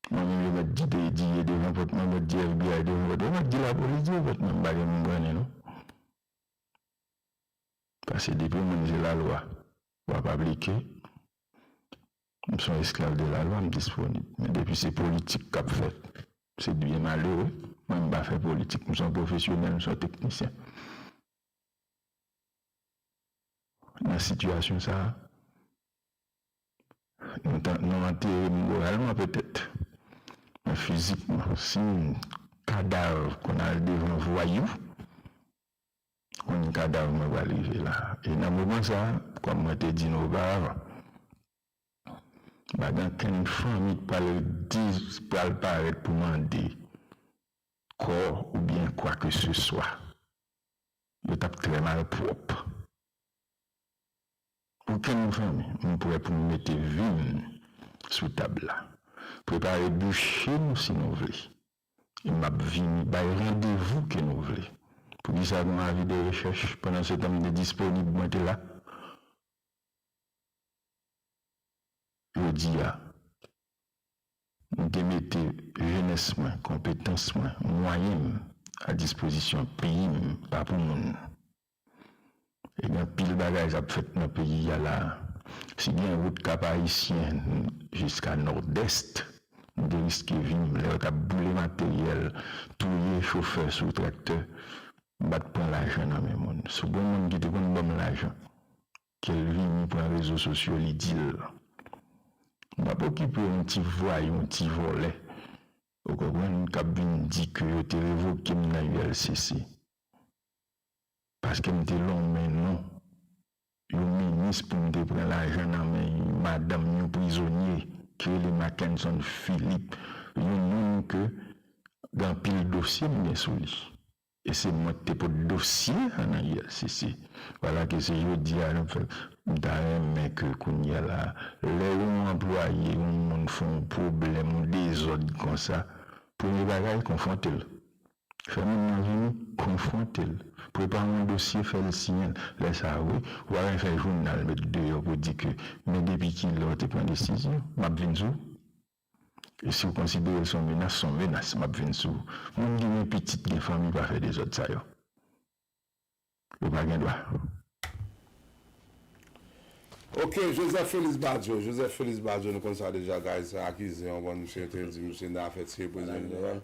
Mwen menm, yo mèt di D E A devan pòt mwen, mèt di F B I devan pòt mwen, mèt di lapolis devan pòt mwen, m pa gen moun brannen non. Paske depi yon moun se lalwa, w ap aplike. M se yon esklav de lalwa, m disponib. Men depi se politik k ap fèt, se byen malere. Mwen, m pa fè politik, m se yon pwofesyonèl, m se yon teknisyen. Nan sitiyasyon sa a, nou ta, nou antere m moralman petèt, men fizikman, si m kadav konn al devan vwayou, konn kadav mwen pral rive la. E nan moman sa a, kòm mwen te di nou oparavan, pa gen okenn fanmi k pral di, pral parèt pou mande kò oubyen kwakeseswa. Yo t ap trè malpwòp. Okenn fanmi, m prè pou m mete vi m sou tab la. Prepare biche nou si nou vle. E m ap vini bay randevou ke nou vle. Poukisa gen yon avi de rechèch? Pandan se tan m te disponib, mwen te la. Jodi a, m te mete jenès mwen, konpetans mwen, mwayen m a dispozisyon peyi m, pa pou moun. E gen anpil bagay k ap fèt nan peyi a la. Si gen wout Kap Ayisyen jiska Nòdès, m te riske vi m lè yo t ap boule materyèl, touye chofè sou traktè, m pa t pran lajan nan men moun. Si w gen yon moun ki te konn ban m lajan, ke l vini pran rezo sosyo, li di l. M p ap okipe yon ti vwayou, yon ti vòlè, ou konprann, k ap vin di ke yo te revoke m nan U L C C. Paske m te lonmen non yon minis pou m te pran lajan nan men yon madanm, yon prizonye ki rele Mackenson Philippe, yon moun ke gen anpil dosye m gen sou li. E se mwen ki te pot dosye a nan U L C C. Vwala ke se jodi a n ap fè. M ta renmen ke kounye a la, lè yon anplwaye, yon moun fè yon pwoblèm, yon dezòd konsa, premye bagay, konfwonte l. Fè moun nan vini, konfwonte l. Prepare yon dosye, fè l siyen l. Lè sa a, wi, ou pa gen fè jounal met deyò pou di ke, men depi kilè w te pran desizyon, m ap vin sou ou. E si w konsidere l se yon menas, se yon menas, m ap vin sou ou. Moun ki gen pitit, gen fanmi, pa fè dezòd sa yo. Yo pa gen dwa. Ok, Joseph Félix Badio. Joseph Félix Badio, nou konn sa deja, guys, se akize, w konprann, misye te di misye nan afè tiye prezidan.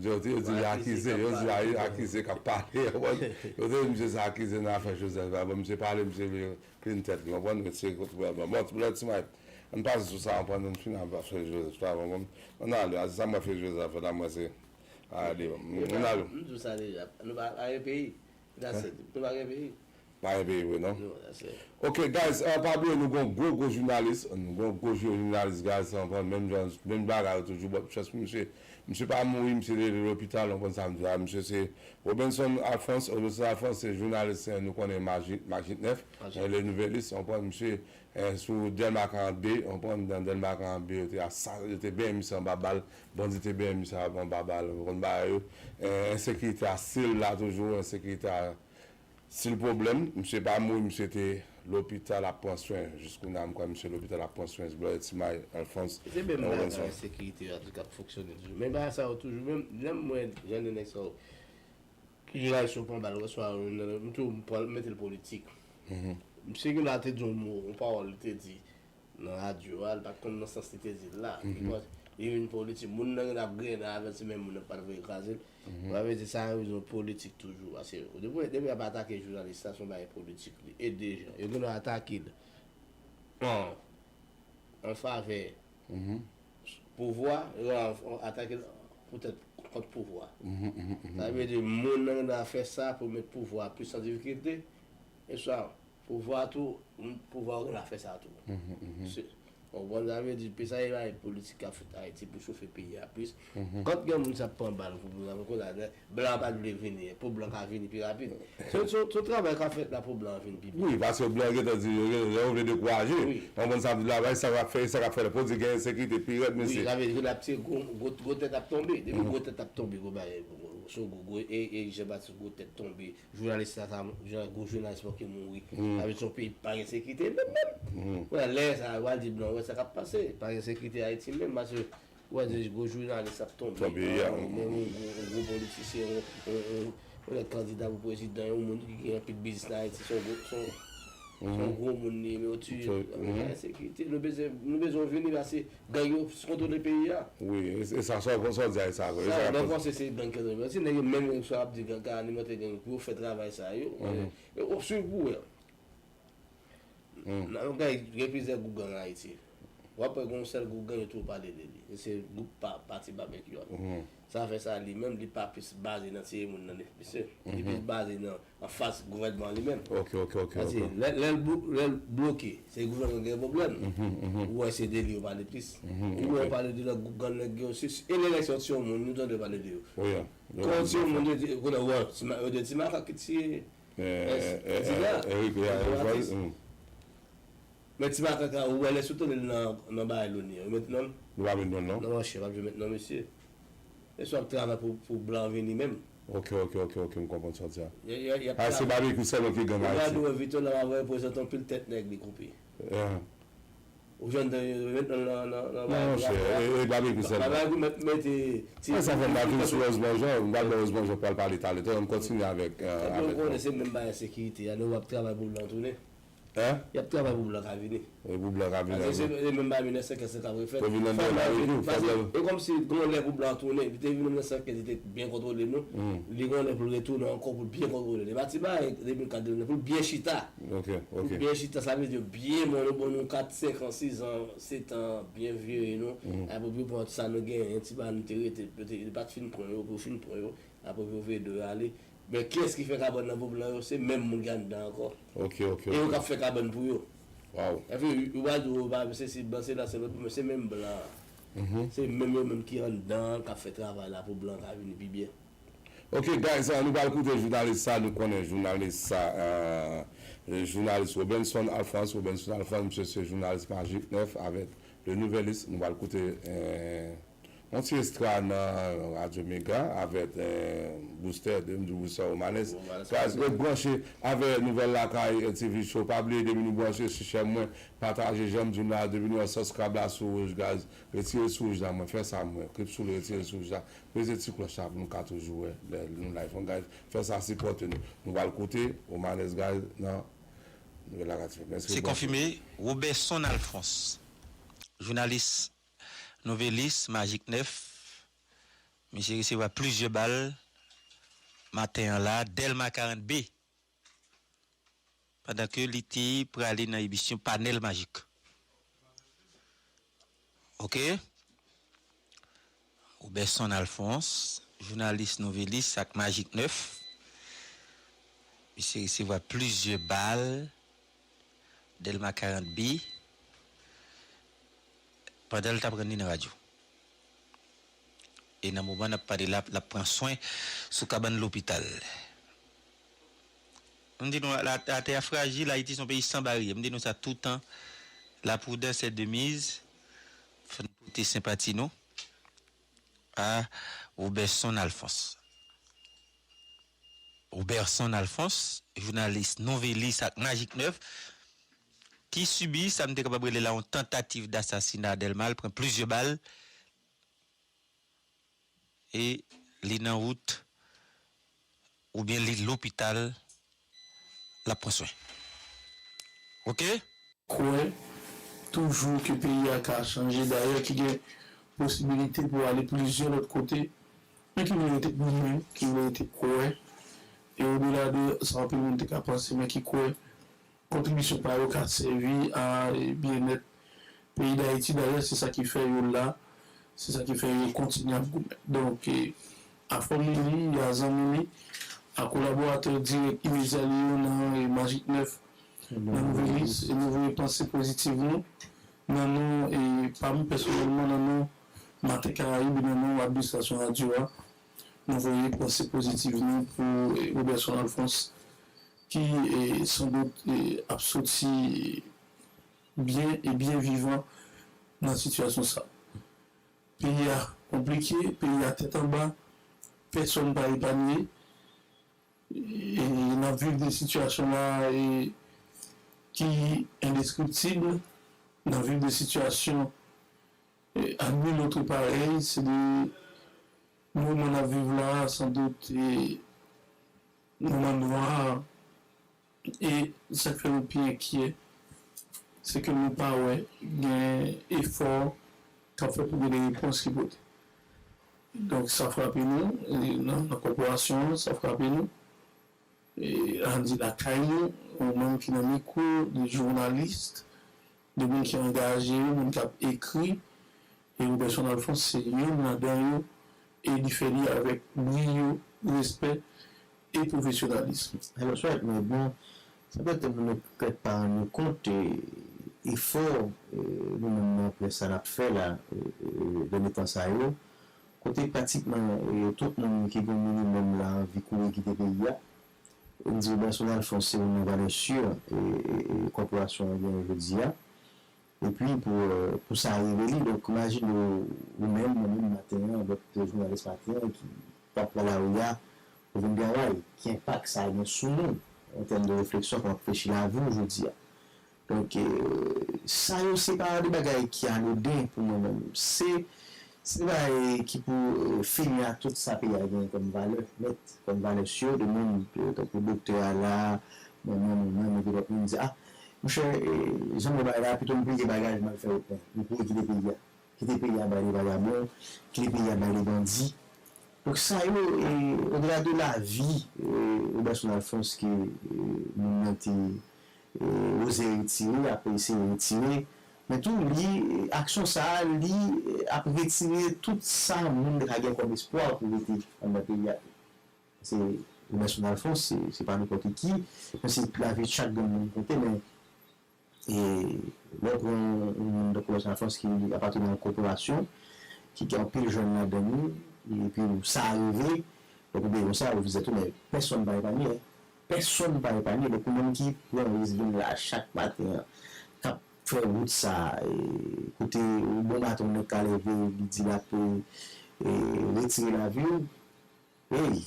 Yo di, yo di li akize, yo di akize k ap pale, w konprann. Yo te di misye se akize nan afè Joseph la. Bon, misye pale, misye vle clean tèt li, w konprann, misye kont bon, bon, bon, ti may. Ann pase sou sa, w konprann, nou fin ap fè Joseph la, bon, bon. Ann ale, a, se sa mwen fè Joseph la, mwen se, ale, bon, ann ale. M di w sa deja, nou pa, pa gen peyi. That's it. Nou pa gen peyi. Pa gen peyi vre, non? Non, that's it. Ok, guys, pa bliye nou gon gwo, gwo jounalis, nou gon gwo jounalis, guys, menm jan, menm bagay yo toujou, but chans pou misye, misye pa mouri, misye rete lopital, w konprann sa m di a, misye se Robinson Alphonse, Robinson Alphonse se jounalis, nou konnen Maj nèf, Le Nouvelliste, w konprann, misye, sou Dèlma karant de, w konprann, nan Dèlma karant de, yo te asa-, yo te benyen misye anba bal, bandi te benyen misye anba bal, w konn bagay yo. Ensekirite a still la toujou, ensekirite a still pwoblèm. Misye pa mouri, misye te lopital ap pran swen. Jiskounya, m kwè misye lopital ap pran swen. Blòdè Ti May, Alphonse, Robinson. Se menm bagay ensekirite a tou k ap fonksyone toujou. Men bagay sa yo toujou, menm lè m wè jan de nèg sa yo, ki jounalis yo pran bal, oswa m tou, m pran, m mete l politik. Misye gen dwa te di yon mo, yon pawòl li te di nan radyo a, li pa t konn nan sans li te di l la. Li vin politik, moun nan gen ap grennen avè l, se menm moun nan k pa t voye kraze l. Sa vle di sa yon rezon politik toujou. Paske depi, depi y ap atake jounalis la, se yon bagay politik li ye deja. Yo gen dwa atake l an, an favè pouvwa, yo atake l poutèt kont pouvwa. Sa vle di moun nan gen dwa fè sa pou met pouvwa plis an difikilte. E sa, pouvwa tou, pouvwa yo gen dwa fè sa tou. Se, w konprann sa vle di, peyi sa, e bagay politik k ap fèt Ayiti pou chofe peyi a plis. Kòm gen moun sa ap pran bal pou blan, pou kounye a, blan pa t vle vini, pou blan ka vini pi rapid. Se, se, se yon travay k ap fèt la pou blan vin pi byen. Wi, paske blan gentan di, yo, yo, yo vle dekouraje. Wi. Ou konprann sa m di la, e sa k ap fè, e sa k ap fè lè pou di gen ensekirite pi rèd, mesye. Wi, sa vle di, kounye a ap tire gwo, gwo, gwo tèt ap tonbe. Depi gwo tèt ap tonbe, gwo bagay, gwo, gwo, gwo, e, e Jean Baptiste gwo tèt tonbe. Jounalis sa, sa, jan gwo jounalis manke mouri. Sa vle di se yon peyi pa gen sekirite menm, menm. Kounye a, lè sa, yo al di blan, wè sa k ap pase. Pa gen sekirite Ayiti menm, paske ou wè de gwo jounalis ap tonbe. Tonbe, yeah. Menm yon gwo, yon gwo politisyen, yon, yon, yon, yon lòt kandida pou prezidan, yon moun ki gen anpil biznis nan Ayiti, se yon gwo, se yon, se yon gwo moun li ye, men yo tiye. Ensekirite, nou bezwen, nou bezwen vini, paske gang yo kontwole peyi a. Wi, e, e sa, sa, sa w di a, e sa vre. Sa, sa, mwen panse se gang ki antre. Si nèg yo menm yo ap di gang ka alimante gang pou yo fè travay sa yo, e, e, w ap swiv pou wè. Nan yon gang, gen plizyè gwoup gang Ayiti. W ap wè gen yon sèl gwoup gang yo toujou pale de li. E se gwoup pa, Pati Babekyou a. Sa fè sa li menm, li pa plis baze nan tiye moun nan, mesye. Li plis baze nan anfas gouvènman li menm. Ok, ok, ok, ok. Lè, lè l blo-, lè l bloke, se gouvènman gen pwoblèm. Ou wè se de li yo pale plis. Ou wè yo pale de lòt gwoup gang nèg yo, si, si, e lè eleksyon ti yon moun, nou tande yo pale de yo. Wi, ya. Kon ti yon moun, yo di, kounye a, wè, ti ma-, yo di ti makak ki tiye, eh, eh, kandida, Eric, ya, Eric Valdy. Men ti makak la, ou wè lè sou tande l nan, nan bagay loni, yo met non l. Nou pa met non l, non? Non, monchè, pa bezwen met non, mesye. E sa w ap travay pou, pou blan vini menm. Ok, ok, ok, ok, m konprann sa w di a. Y a, y a, y ap travay. A, se Babekyou sèlman ki gang Ayiti. Ou wè Victor la, w ap wè reprezante anpil tèt nèg li koupe. Ou jwenn dan yo met nan, nan, nan, nan bagay pou y ap fè. Non, monchè, e, e Babekyou sèlman. Bagay pou met, mete ti. Mwen sa fè m pa vin sou Rose Bonjò, m pral ban Rose Bonjò pral pale talè. Tande, ann kontinye avèk, eh, avèk. Epi ou konnen se menm bagay ensekirite a, nou w ap travay pou blan tounen. Hein? Y ap travay pou blan ka vini. Wi, pou blan ka vini. Paske se, se menm bagay mil nèf san kenz k ap refèt. Pou vin nan bagay tou. Paske e kòmsi gon lè pou blan tounen, li te vin nan mil nèf san kenz, li te byen kontwole nou. Li gon lè pou l retounen ankò pou l byen kontwole nou. E pa ti bagay de mil kat de mil nèf, pou l byen chita. Ok, ok. Pou l byen chita, sa vle di byen bon, nou bon nou kat, senk an, sis an, sèt an, byen vye nou. Apre pou yo pran sa nou genyen, ti bagay nou te rete, yo te, yo pa t fin pran yo, pou yo fin pran yo. Apre pou yo voye do yo ale. Men kiyès ki fè kabann nan pou blan yo? Se menm moun ki anndan ankò. Ok, ok, ok. E yo k ap fè kabann pou yo. Wow. Epi, yo pa di, yo pa, se, se blan, se la, se lòt, men se menm blan an. Se menm yo menm ki anndan an k ap fè travay la pou blan ka vini pi byen. Ok, guys, ah, nou pral koute jounalis sa, nou konnen jounalis sa, eh, jounalis Robinson Alphonse, Robinson Alphonse, misye se jounalis Majik nèf avèk Le Nouvelliste, nou pral koute, eh, Yon ti estra nan Radyo Mega avèk eh, Booster, de m di Booster Romanes. Guys, ret branche avèk Nouvèl Lakay eh, T V Show. Pa bliye depi nou branche sou chèn mwen, pataje jan m di nou la, depi nou wè subscribe la sou wouj, guys. Retire sou wouj la, mwen fè sa mwen. Klip sou li, retire sou wouj la. Peze ti klòch la pou nou ka toujou wè lè nou live. Guys, fè sa sipòte nou. Nou pral koute Romanes, guys, nan Nouvèl Lakay T V. Se konfime, Roberson Alphonse, jounalis Nouvelis, Magik nèf, misye resevwa plizyè bal maten an la, Dèlma karant B, pandan ke li te prale nan emisyon Panèl Majik. Oke? Roberson Alphonse, jounalis Nouvelis ak Magik nèf, misye resevwa plizyè bal Dèlma karant B, pandan l t ap rann li nan radyo. E nan moman n ap pale la, l ap pran swen sou kabann lopital. M di nou, la, latè a frajil, Ayiti se yon peyi san baryè. M di nou sa toutan, la prudence est de mise. Fò n pote senpati nou a Roberson Alphonse. Roberson Alphonse, jounalis Nouvelis ak Magik nèf, ki sibi sa m te kapab rele la yon tantativ dasasina Dèlma, l pran plizyè bal e li nan wout oubyen li lopital, l ap pran swen. Oke? Kwè toujou ke peyi a ka chanje, dayè ki gen posibilite pou ale plizyè lòt kote, men ki vle rete goumen, ki vle rete kwè, e odela de sa anpil moun te ka panse, men ki kwè kontribisyon pa yo ka sèvi a, e, byennèt peyi Dayiti. Dayè, se sa ki fè yo la, se sa ki fè yo kontinye ap goumen. Donk, e, a fanmi li, a zanmi li, a kolaboratè dirèk imedya li yo nan, e, Magik nèf, nan Nouvelis, e nou voye panse pozitiv nou, nan non, e, pa m pèsonèlman, nan non Maten Karayib, e nan non administrasyon radyo a, nou voye panse pozitiv nou pou, e, Roberson Alphonse, ki, e, sandout, e, ap soti byen e byen vivan nan sitiyasyon sa. Peyi a konplike, peyi a tèt anba, pèsonn pa epanye. E n ap viv de sitiyasyon la, e, ki endeskriptib, n ap viv de sitiyasyon, e, à nul autre pareil, se de moman n ap viv la, sandout, e, moman nwa, e sa k fè nou pi enkyè, se ke nou pa wè gen efò k ap fèt pou gen de repons ki pote. Donk, sa frape nou, e, nan, nan kòporasyon an, sa frape nou. E, ann di lakay nou, ou menm ki nan mikwo, de jounalis, de moun ki angaje yo, moun k ap ekri, e Roberson Alphonse se youn ladan yo, e li fè li avèk briyo, respè e pwofesyonalis. Alò, Swèt, men bon, sa pètèt moun yo pètèt pa rann yo kont, e, efò, e, nou menm nan près sa n ap fè la, e, e, dènye tan sa yo, kote pratikman, e, tout moun ki gen minimòm la anvi kouri kite peyi a. M di Roberson Alphonse se youn nan valè si, e, e, e, kòporasyon an genyen jodi a. Epi pou, e, pou sa rive li, donk imajine w, ou menm, mwen menm maten an, lòt jounalis maten an ki t ap pran lari a pou vin travay, ki enpak sa gen sou nou, an tèm de refleksyon, pou reflechi lavi w jodi a. Donk, e, sa yo se pa de bagay ki anoden pou mwen menm. Se, se de bagay ki pou, e, fini ak tout sa peyi a genyen kòm valè, nèt, kòm valè si, de moun, e, tankou doktè a la, mwen menm, mwen menm, epi lòt moun di, a, monchè, e, jan m wè bagay la, pito m pliye bagaj, m al fè wout mwen, m kouri kite peyi a. Kite peyi a bay de vagabon, kite peyi a bay de bandi. Donk sa yo, e, odela de lavi, e, Roberson Alphonse ke, e, moun nan te, e, oze retire, apre eseye retire. Men tou, li, e, aksyon sa a, li, e, ap retire tout sa moun ta ka gen kòm espwa pou rete anndan peyi a. Se Roberson Alphonse, se, se pa nenpòt ki, men se lavi chak grenn moun konte, men E lè w pran yon, yon moun tankou Roberson Alphonse ki apateni a yon kòporasyon, ki gen anpil jèn ladan li, epi sa rive, donk ou bliye konsa, ou vizye tou, men pèsonn pa epanye. Pèsonn pa epanye. Donk, ou menm ki pran risk vin la chak maten an, k ap fè wout sa, e, kote yon bon maten yon nèg ka leve, li di l ap, e, e, retire lavi w, ey,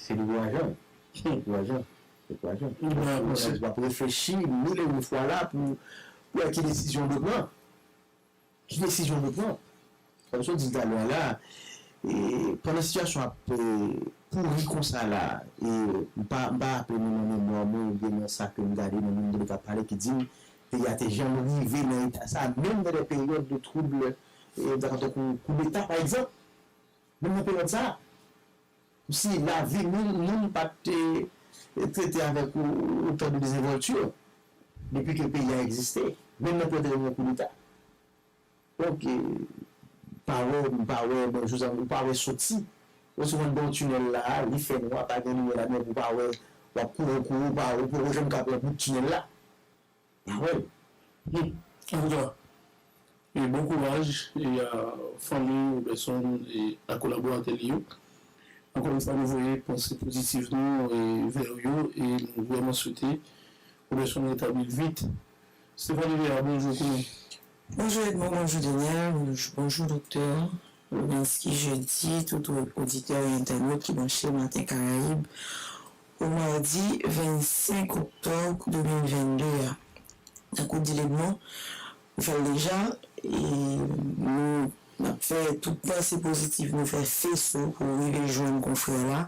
se dekourajan. Se dekourajan. Se dekourajan. Ou ap reflechi mil e yon fwa la pou, pou wè ki desizyon w dwe pran. Ki desizyon nou pran? Kòm sa w di l talè a la, e, pandan sitiyasyon ap, e, pouri konsa la, e, m pa, m pa raple nou nan memwa mwen oubyen nan sa ke m gade nan moun ki t ap pale ki di m peyi a te janm rive nan eta sa, menm nan de peryòd de trouble, e, m ta ka tankou koudeta, pa egzanp. Menm nan peryòd sa, kòmsi lavi moun, moun pa t, e, trete avèk o-, otan de dezenvòlti depi ke peyi a egziste, menm nan peryòd de koudeta. Donk, e, pa wè, m pa wè, bon, Jozèf, ou pa wè soti. Ou sou mwen bon tinèl la, li fè nwa, pa gen limyè ladan, ou pa wè, w ap kouri, kouri, ou pa, ou poko janm ka pran bout tinèl la. Pa wè l. Hmm. Antouka, e bon kouraj e a fanmi Roberson e a kolaboratè li yo. Ankò yon fwa, nou voye panse pozitif nou, e, vè yo e nou vrèman swete Roberson retabli vit. Stephanie Léa, bonjou, kòman? Bonjou Edmond, bonjou Daniel, bonjou, bonjou doktè Lovenski, jodi, tout o-, oditè e entènot ki branche Maten Karayib pou madi vennsenk oktòb de mil vennde a. Tankou w di l Edmond, nou fè l deja, e nou, n ap fè tout panse pozitif nou fè feso pou rive jwenn konfrè la.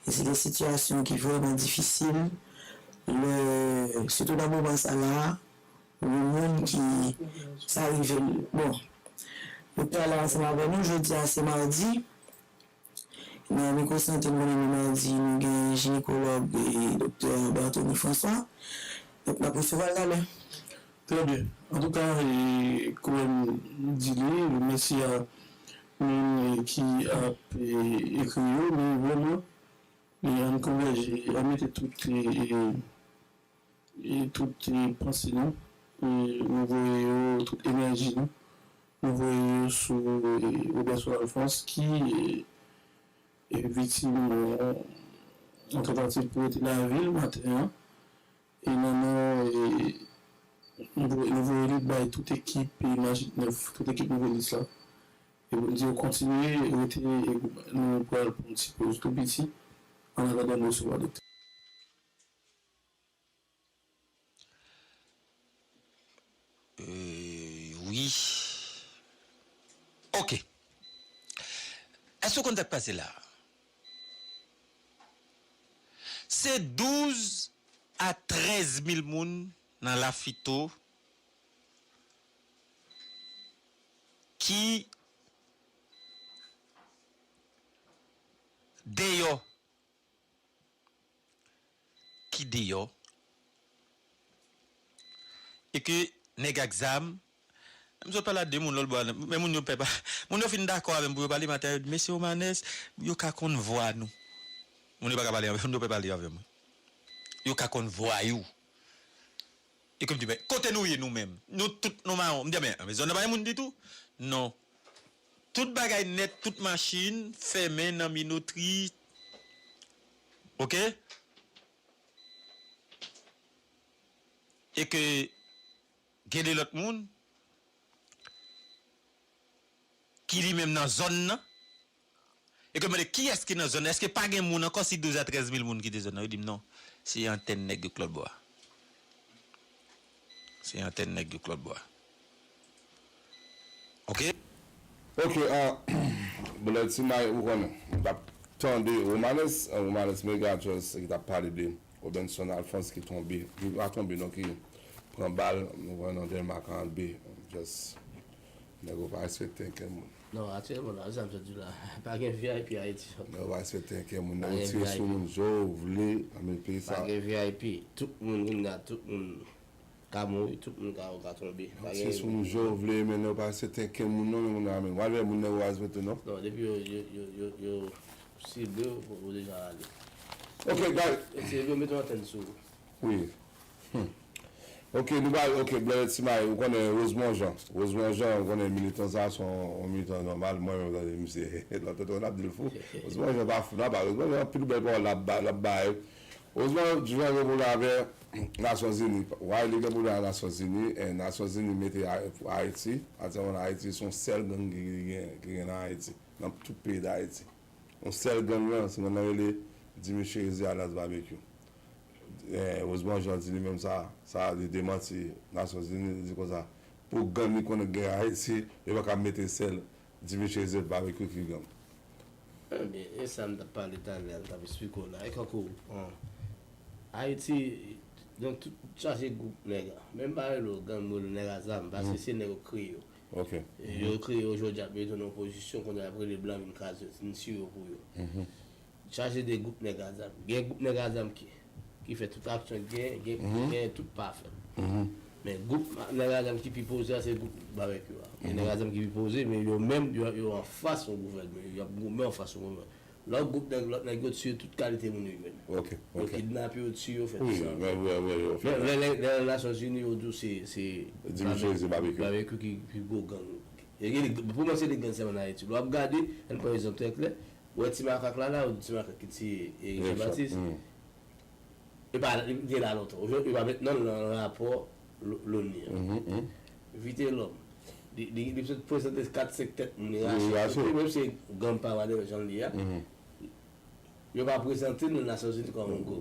E se de sitiyasyon ki vrèman difisil, lè, sitou nan moman sa la, yon moun ki sa rive l. Bon, doktè la ansanm avè nou, jodi a se madi. Nan Mikwo Sante, nou konnen nou madi, nou gen jinekològ, e, doktè Berthony François. Donk, n ap resevwa l talè. Trè byen. Antouka, e, kòm m di li, mèsi a moun, e, ki ap, e, ekri yo, men vrèman, e, ann konvèje, ann mete tout, e, e, e tout, e, panse nou, e, nou voye yo, tout enèji nou, nou voye yo sou, e, Roberson Alphonse ki, e, e, viktim, e, yon tantativ pou retire lavi l maten an. E nan non, e, nou voye, nou voye li bay tout ekip, e, Majik nèf, tout ekip Nouvelis la. E pou n di yo kontinye rete, e, nou pral pran yon ti poz tou piti, an atandan nou resevwa doktè. Euh, wi. Ok. Èske w konn sa k pase la? Se douz a trèz mil moun nan Lafito ki deyò ki deyò, e ke nèg ak zam, m sot pale a de moun lòt bò a, men moun yo pè pa, moun yo fin dakò avè m pou yo pale maten an, yo di, "Mesye Romanes, yo ka konn vwa nou." Moun yo pa ka pale avè m, moun yo pè pale avè m. Yo ka konn vwa yo. E ke m di, "Men, kote nou ye nou menm? Nou tout nou mawon." M di, "Men, men zòn nan pa gen moun ditou?" Non. Tout bagay nèt, tout machin fèmen nan minotri. Oke? E ke gen de lòt moun ki li menm nan zòn nan. E ke m mande, "Kiyès ki nan zòn nan? Èske pa gen moun ankò si douz a trèz mil moun kite zòn nan?" Yo di m, "Non, se antèn nèg yo Klòbwa. Se antèn nèg yo Klòbwa." Oke? Oke, ah, Blèd Simay, ou konnen, m t ap tande Romanes, ah, Romanes Megatrust ki t ap pale de Robenson Alphonse ki tonbe, ki pa tonbe non, ki pran bal, nou wè nan Dèlma karant B, just, nèg yo pa respekte okenn moun. Non, aktyèlman la, sa m sot di la, pa gen V I P Ayiti ankò. Nèg yo pa respekte okenn moun, nèg yo tire sou moun jan yo vle, nan men peyi sa. Pa gen V I P, tout moun, kounye a, tout moun ka mouri, tout moun ka, ka tonbe. Pa gen. Se sou moun jan yo vle, men nèg yo pa respekte okenn moun non, men moun nan, men w al wè moun nèg yo pa respekte non. Non, depi yo, yo, yo, yo, yo sible w, ou deja ale. Ok, guys. Yo sible w, mete yon antèn sou ou. Wi. Hmm. Ok, nou ba, ok, Blèd Simay, ou konnen Rosemond Jean. Rosemond Jean, ou konnen militan sa, se yon, yon militan nòmal. Mwen menm, tande misye, lòt tan, n ap di l fou. Rosemond Jean pa fou, non, pa Rosemond Jean, anpil bèl pawòl l ap ba, l ap bay. Osman Jean gen pwoblèm avè Nasyonzini. Why li gen pwoblèm avè Nasyonzini? E Nasyonzini mete Ayiti, aktyèlman Ayiti se yon sèl gang ki gen, ki gen nan Ayiti, nan tout peyi Dayiti. Yon sèl gang lan, se gang lan rele Jimmy Chérizier alias Barbecue. E Osman Jean di li menm sa, sa li demanti Nasyonzini, li di konsa, pou gang li konnen gen Ayiti, yo pa ka mete sèl Jimmy Chérizier Barbecue ki gang. Ebyen, e sa m t ap pale talè a, m t ap eksplike w la. E kankou, an, Ayiti, nan tout chaje gwoup nèg, menm pa rele w gang, rele w nèg a zam, paske se nèg yo kreye yo. Ok. E yo kreye yo jodi a, yo tounen opozisyon, kounye a y ap rele blan vin kraze yo, vin tiye yo pou yo. Chaje de gwoup nèg a zam. Gen gwoup nèg a zam ki, ki fè tout aksyon k gen, gen, gen tout pa fè. Men gwoup nèg a zam ki pi poze a, se gwoup Barbecue a. Gen nèg a zam ki pi poze, men yo menm, yo, yo anfas yon gouvènman, y ap goumen anfas yon gouvènman. Lòt gwoup nèg, lòt nèg yo tiye tout kalite moun yo menm. Ok, yo kidnape, yo tiye, yo fè tout sa. Wi, wi, wi, yo fè. Lè, lè, lè Nasyonzini yo di w se, se Jimmy Chérizier Barbecue. Barbecue ki pi gwo gang. E gen, pou mwen, se de gang sèlman nan Ayiti. Lè w ap gade, ann pran egzanp trè klè, ou wè ti makak la, la, ou di ti makak ki tiye Eric Jean Baptiste. E pa, li te la lontan. Yo, yo pa met non l nan rapò Lo-, Loni an. Vitelhomme. Li, li, li prezante kat senk tèt moun li rache. Li rache. Menm se gang pa jan li ye a. Yo pa prezante l nan Nasyonzini kòm yon gwo.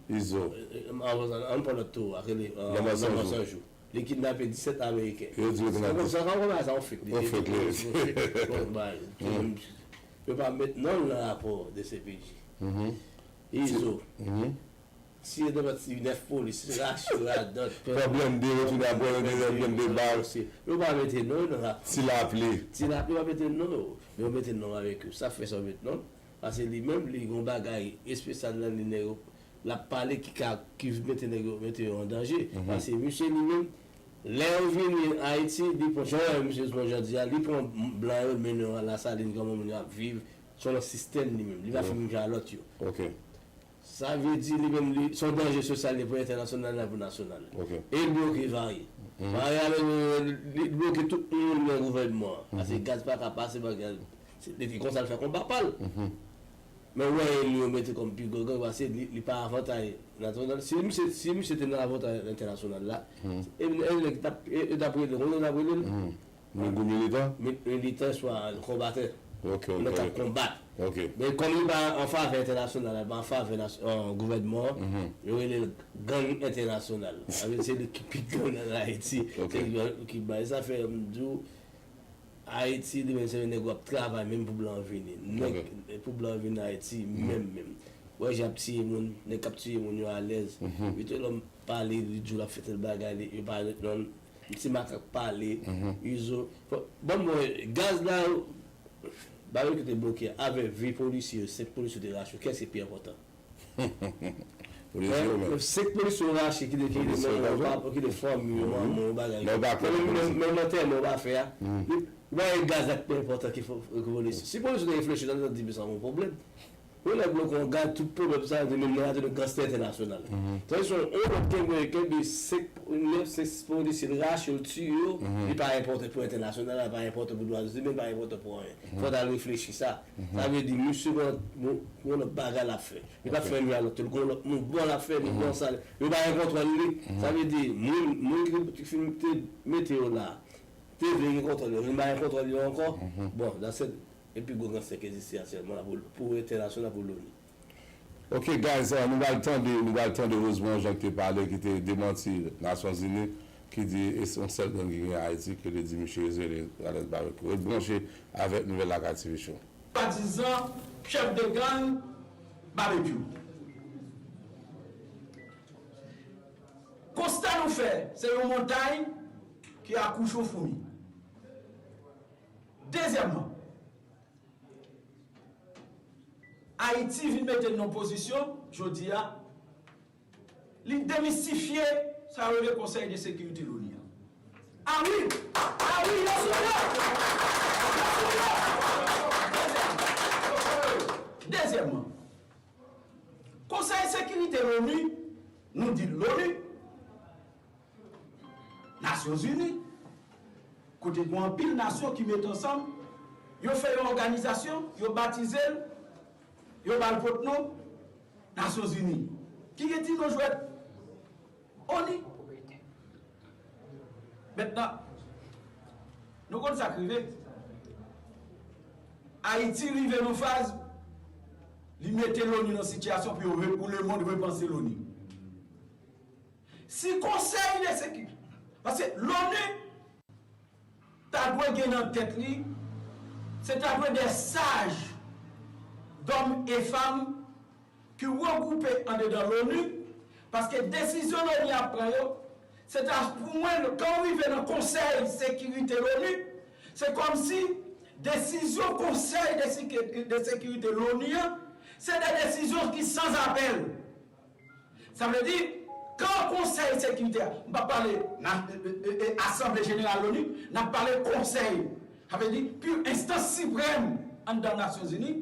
Izo. An, an, an, an pran lòt tou a, rele, an, Lanmò San Jou. Li kidnape disèt Ameriken. Yo di yo kidnape. Sa pa konn sa, yon fake li ye. Yon fake li ye. Bon, bay, yo pa met non l nan rapò de C P J. Izo. Tiye de bati nèf polis, rache radòt. Pran blende, retounen apre, yo dezen blende bal. Yo pa mete non nan rapò. Ti lapli. Ti lapli, yo pa mete non yo. Men yo mete non avèk yo. Sa fè sa yo met non. Paske li menm, li gon bagay espesyal nan li nèg yo. L ap pale ki ka, ki mete nèg yo, mete yo an danje. Paske misye li menm, lè yo vini Ayiti, li pran, jan w wè misye Osman Jean di a, li pran blan yo, mennen yo Lasalin, kòman moun yo ap viv, selon sistèm li menm. Li pa fin menm jan a lòt yo. Ok. Sa vle di, li menm, li, se yon danje sosyal li pou entènasyonal la, pou nasyonal. Ok. E l bloke Vare. Vare avèk, li bloke tout moun nan gouvènman an. Paske gaz pa ka pase, bagay. Se, li, konsa l fè konba pa l. Men w wè li yo mete kòm pi gwo gang, paske li, li pa avantay nasyonal. Si misye, si misye te nan avantay entènasyonal la, e, e, nèg t ap, e, e t ap rele, konnen yo t ap rele l? Yon gwoup militan? Mi-, militan, swa konbatè. Ok, ok. Nèg k ap konbat. Ok. Men kòm li pa an favè entènasyonal, li pa an favè nas-, an gouvènman an, yo rele l gang entènasyonal. Sa vle di se li ki pi gang ann Ayiti. Ok. Se li ki bay. Sa fè m di w, Ayiti, li menm se yon nèg w ap travay menm pou blan vini. Nèg pou blan vini Ayiti, menm, menm. Wè jan y ap tiye moun, nèg k ap tiye moun yo alèz. Vitelhomme pale, li di w l ap fè tèl bagay, li, yo pa ret non. Ti makak pale, Izo. Bon, bon, gaz la, Barbecue te bloke avè vi polisye yo, senk polisye yo te rache yo, kiyès ki pi enpòtan? Polisye yo menm. Senk polisye yo rache, ki te, ki te, ki te fanmi yo, manman yo, bagay. Men, men, men lantèman yo pa fè a. Ou pa wè gaz la ki pi enpòtan ke fo-, ke polisye. Si polisye te reflechi, sa te di, men sa yon pwoblèm. Yon nèg bloke yon gaz, tout pwoblèm sa, se menm nan gangstè entènasyonal. Tandis ke yon lòt kenbe, kenbe senk, nèf, senk polisye, l rache yo, l tiye yo, li pa enpòtan pou entènasyonal la, li pa enpòtan pou dwa imen, li pa enpòtan pou anyen. Fò w ta reflechi sa. Sa vle di, misye gon, gon, gon lòt bagay l ap fè. Li pa fè anyen a lòt, li gon lòt mouvman l ap fè, li gon sa. Yo pa gen kontwòl li. Sa vle di, moun, moun ki te, ki fin te mete yo la, te vle gen kontwòl yo, vin pa gen kontwòl yo ankò. Bon, that's it. Epi gwo gangstè ki egziste aktyèlman la pou, pou entènasyonal, pou Loni. Ok, guys, euh, nou pral tande, nou pral tande Rosemond Jean ki te pale, ki te demanti Nasyonzini, ki di e se yon sèl gang ki gen Ayiti, ke li di misye rele Alex Barbecue. Ret branche avèk Nouvèl Lakay T V Show. Swadizan chèf de gang Barbecue. Konsta nou fè, se yon montay ki akouche yon foumi. Dezyèmman, Ayiti vin mete l nan pozisyon, jodi a, li demistifye sa yo rele Konsèy de Sekirite Loni an. A wi! A wi, yo sou bò! Yo sou bò! Dezyèmman, Konsèy Sekirite Loni, nou di Loni, Nasyonzini, kote gen anpil nasyon ki met ansanm, yo fè yon òganizasyon, yo batize l, yo ba l pòt non, Nasyonzini. Ki gen ti non jwèt? ONI. Mentnan, nou konn sa k rive. Ayiti rive nan faz, li mete l'ONU nan sitiyasyon pou yo re-, pou lemonn repanse l'ONU. Si Konsèy de Sekirite, paske l'ONU ta dwe gen nan tèt li, se ta dwe de saj dòm e fanm ki regwoupe andedan l'ONU, paske desizyon l'ONU ap pran yo, se ta pou mwen, kan w rive nan Konsèy Sekirite l'ONU, se kòmsi desizyon Konsèy de Seki-, de Sekirite l'ONU an, se de desizyon ki sans appel. Sa vle di, kan Konsèy Sekirite a, m p ap pale na-, e, e, e, Asanble Jeneral l'ONU, n ap pale Konsèy, sa vle di, pi enstans siprèm anndan Nasyonzini,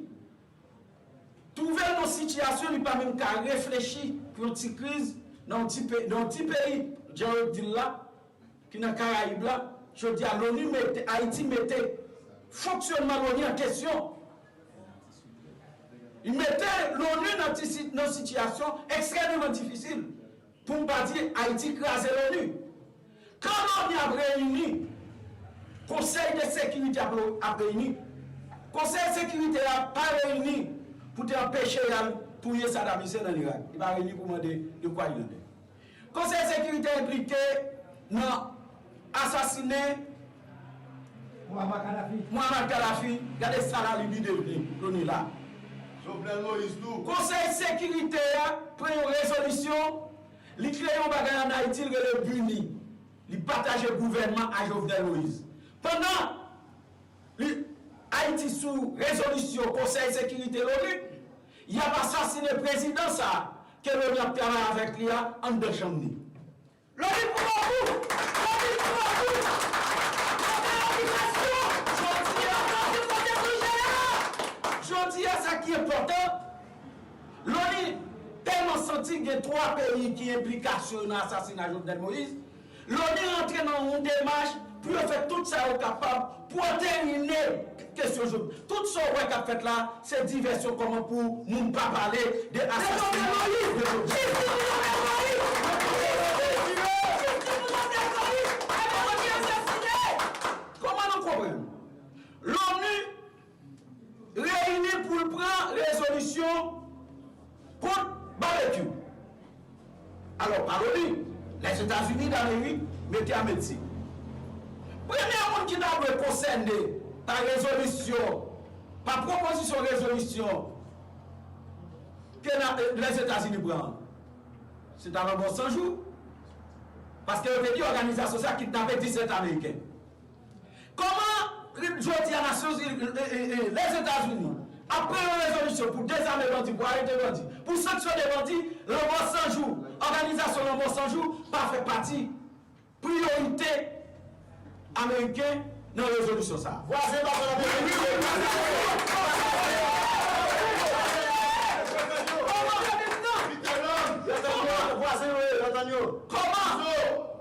twouve l nan sitiyasyon li pa menm ka reflechi pou yon ti kriz nan yon ti pe-, nan yon ti peyi, jan yo di l la, ki nan Karayib la, jodi a l'ONU mete, Ayiti mete fonksyònman l'ONU an kesyon. Li mete l'ONU nan ti si-, nan sitiyasyon ekstrèmeman difisil. Pou m pa di Ayiti kraze l'ONU. Kan l'ONU ap reyini, Konsèy de Sekirite ap, ap reyini. Konsèy Sekirite a pa reyini pou te anpeche y al touye Saddam Hussein ann Irak. Li pa reyini pou mande de quoi il en est. Konsèy Sekirite enplike nan asasinen Muammar Kadhafi. Muammar Kadhafi, gade sa la Libi devni, l'ONU la. Jovenel Moïse tou. Konsèy Sekirite a pran yon rezolisyon, li kreye yon bagay ann Ayiti, l rele BUNI. Li pataje gouvènman a Jovenel Moïse. Pandan li, Ayiti sou rezolisyon Konsèy Sekirite l'ONU, y ap asasinen prezidan sa a ke l'ONU ap travay avèk li a anndan chanm li. Lòbit pou lòbit! Lòbit pou lòbit! Lòbit pou lòbit! Jodi a, lòbit pou lòbit! Jodi a, sa ki enpòtan, l'ONU tèlman santi gen twa peyi ki enplikasyon yo nan asasina Jovenel Moïse, l'ONU rantre nan yon demach pou yo fè tout sa yo kapab pou anterine kesyon Jovenel. Tout sa w wè k ap fèt la, se divèsyon kòman pou moun pa pale de asasina Jovenel Moïse. Jistis pou Jovenel Moïse! Jistis pou Jovenel Moïse! Jistis pou Jovenel Moïse! Kòman nou konprann? L'ONU reyini pou l pran rezolisyon kont Babekyou. Alò, pa l'ONU, Lèzetazini Damerik mete Amedsi. Premye moun ki ta dwe konsène pa rezolisyon, pa pwopozisyon rezolisyon ke na-, Lèzetazini pran, se ta Lanmò San Jou. Paske yo te di òganizasyon sa kidnape disèt Ameriken. Kòman jodi a Nasyonzini, e, e, e, Lèzetazini ap pran yon rezolisyon pou dezame bandi, pou arete bandi, pou sanksyone bandi, Lanmò San Jou, òganizasyon Lanmò San Jou pa fè pati priyorite ameriken nan rezolisyon sa a? Vwazen pa konn ap Vwazen yo, yo tann yo. Kòman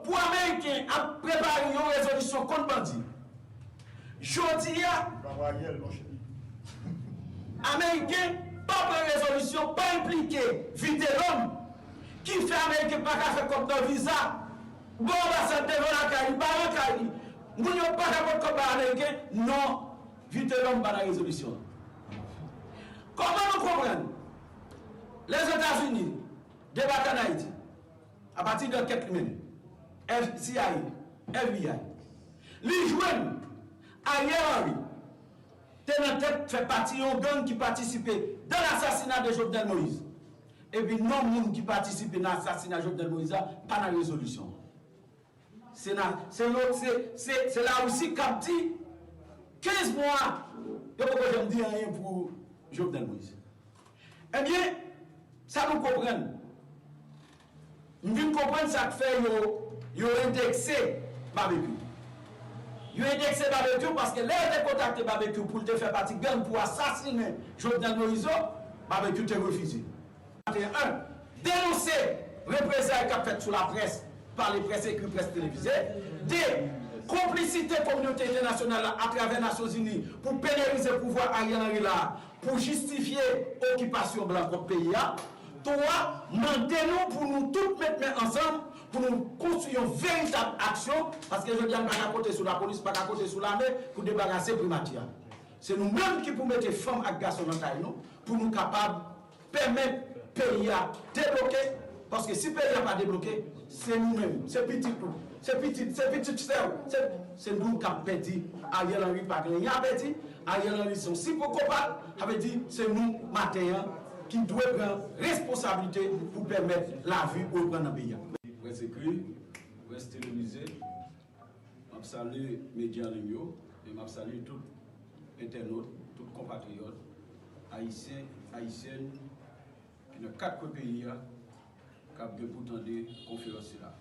pou Ameriken ap prepare yon rezolisyon kont bandi? Jodi a, Ameriken pa pran rezolisyon, pa enplike Vitelhomme, ki fè Ameriken pa ka fè kòb nan viza, ban anbasad devan lakay li, ba lakay li. Moun yo pa ka pot kòb bay Ameriken, non, Vitelhomme pa nan rezolisyon an. Kòman nou konprann Lèzetazini debake ann Ayiti? Apati de ankèt li mennen, F-, C I A, F B I, li jwenn Ariel Henry te nan tèt, fè pati yon gang ki patisipe dans l'assassinat de Jovenel Moïse. Epi non moun ki patisipe nan asasina Jovenel Moïse la pa nan rezolisyon an. Se na-, se lo-, se, se, se Larisi k ap di kenz mwa, yo poko janm di anyen pou Jovenel Moïse. Ebyen, sa nou konprann. M vin konprann sa k fè yo, yo endekse Babekyou. Yo endekse Babekyou paske lè yo te kontakte Babekyou pou l te fè pati gang pou asasinen Jovenel Moïse yo, Babekyou te refize. Trant et un, denonse reprezay k ap fèt sou laprès, pale près ekri, près televize. De, konplisite kominote entènasyonal la atravè Nasyonzini pou penalize pouvwa Ariel Henry la pou jistifye okipasyon blan kont peyi a. Twa, mande nou pou nou tout met men ansanm pou nou konstwi yon veritab aksyon, paske jodi a n pa ka konte sou lapolis, pa ka konte sou lame pou debarase primati a. Se nou menm ki pou mete fanm ak gason nan kay nou, pou nou kapab pèmèt peyi a debloke, paske si peyi a pa debloke, se nou menm, se pitit ou, se pitit, se pitit sè w, se, se nou k ap pèdi. Ariel Henry pa gen anyen a pèdi. Ariel Henry se yon sikokopat, sa vle di se nou maten an ki dwe pran responsablite pou pèmèt lavi reprann nan peyi a. Près écrit, près télévisée, m ap salye medya libre yo, e m ap salye tout entènot, tout konpatriyòt, ayisyen, ayisyèn, ki nan kat kwen peyi a, k ap gen pou tande konferans sila.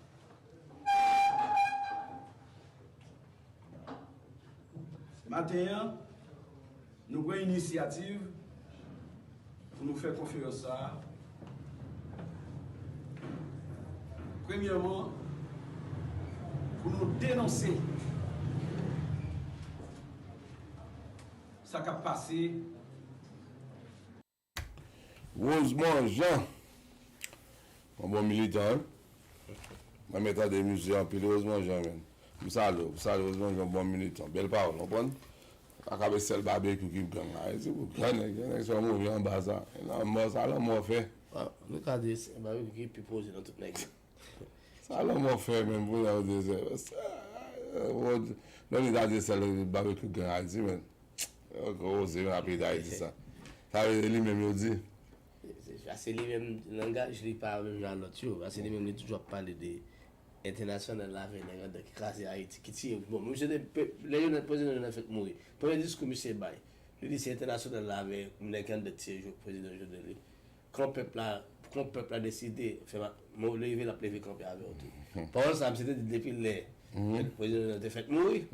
Maten an, nou pran inisyativ pou nou fè konferans sa a. Premyèman, pou nou denonse sa k ap pase. Rosemond Jean, yon bon militan, wi. Mwen renmen tande mizik anpil, Rosemond Jean, menm. M salye w, m salye Rosemond Jean, bon militan. Bèl pawòl, w konprann? Pa ka sèl Babekyou ki gang Ayiti, pou gang, nèg, nèg sa move anba sa. Lanmò, sa lanmò fè. Ah, nou ka di se Babekyou ki pi poze nan tout nèg. Sa lanmò fè menm pou nèg di se. Lè nou ta di sèl Babekyou gang Ayiti, menm. Yo koze nan peyi Dayiti sa. Sa vle di li menm yo di. Paske li menm langaj li pa menm jan a lòt yo. Paske li menm li toujou ap pale de entènasyonal la avè nèg anndan ki kraze Ayiti, ki tiye. Bon, misye te, lè Jovenel, prezidan Jovenel fèk mouri, premye diskou misye bay, li di se entènasyonal la avè nèg ki anndan tiye prezidan Jovenel. Kan pèp la, kan pèp la deside fè, leve, l ap leve kanpe avè w tou. Pawòl sa a misye te di depi lè prezidan Jovenel te fèk mouri.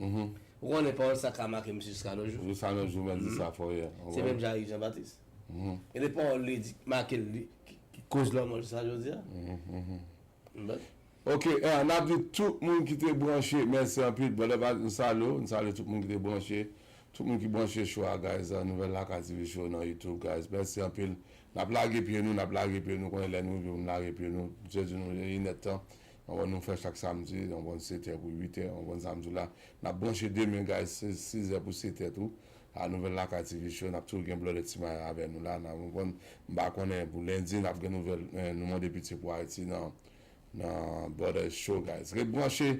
Ou konnen pawòl sa ka make misye jiska nos jours. Jiska nos jours, mwen di sa fò yè. Se menm jan avèk Jean Baptiste. Gen de pawòl li di ki make l, ki koz lanmò l jiska jodi a. Ok, n ap di tout moun ki te branche, mèsi anpil. Brother Pat, nou salye w, nou salye tout moun ki te branche. Tout moun ki branche show a, guys, Nouvèl Lakay TV Show nan YouTube, guys. Mèsi anpil. N ap lage pye nou, n ap lage pye nou. Konnen lè nou rive pou n lage pye nou. Jezi nou, inèdtan. Anvan nou fè chak samdi, anvan setè pou uitè, anvan samdi la. N ap branche demen, guys, se sizè pou setè tou. A Nouvèl Lakay TV Show, n ap toujou gen Brother Ti May avè nou la. N ap konprann, m pa konnen pou lendi, n ap gen nouvèl, nou mande pitye pou Ayiti nan, nan Brother Show, guys. Ret branche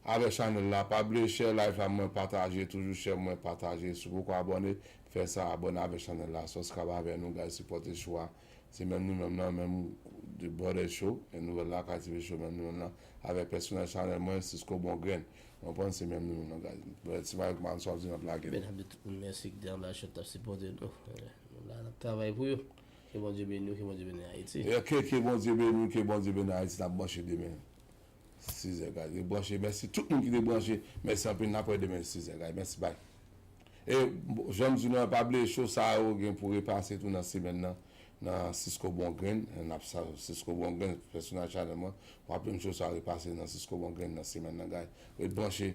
avè chanèl la. Pa bliye share live la, mwen pataje, toujou share, mwen pataje. Si w poko abòne, fè sa, abòne avè chanèl la. Subscribe avè nou, guys, sipòte show a. Se menm nou menm nan, menm de Brother Show, e Nouvèl Lakay TV Show, menm nou menm nan, avèk pèsonèl chanèl mwen, Cisco Bongrenn. Ou konprann, se menm nou menm nan, guys. Brother Ti May, kòman sa w di n ap lage. Ben, ap di tout moun mèsi ki te anba chòt ap sipòte nou. Nou la, n ap travay pou yo. Ke Bondye beni w, ke Bondye beni Ayiti. Ok, ke Bondye beni w, ke Bondye beni Ayiti, n ap branche demen. Sizè, guys. Ret branche. Mèsi tout moun ki te branche. Mèsi anpil. N ap wè demen sizè, guys. Mèsi, bye. E jan m di nou an, pa bliye show sa yo gen pou repase tou nan semèn nan, nan Cisco Bongrenn. N ap sa Cisco Bongrenn, pèsonèl chanèl mwen. W ap jwenn show sa yo repase nan Cisco Bongrenn nan semèn nan, guys. Ret branche.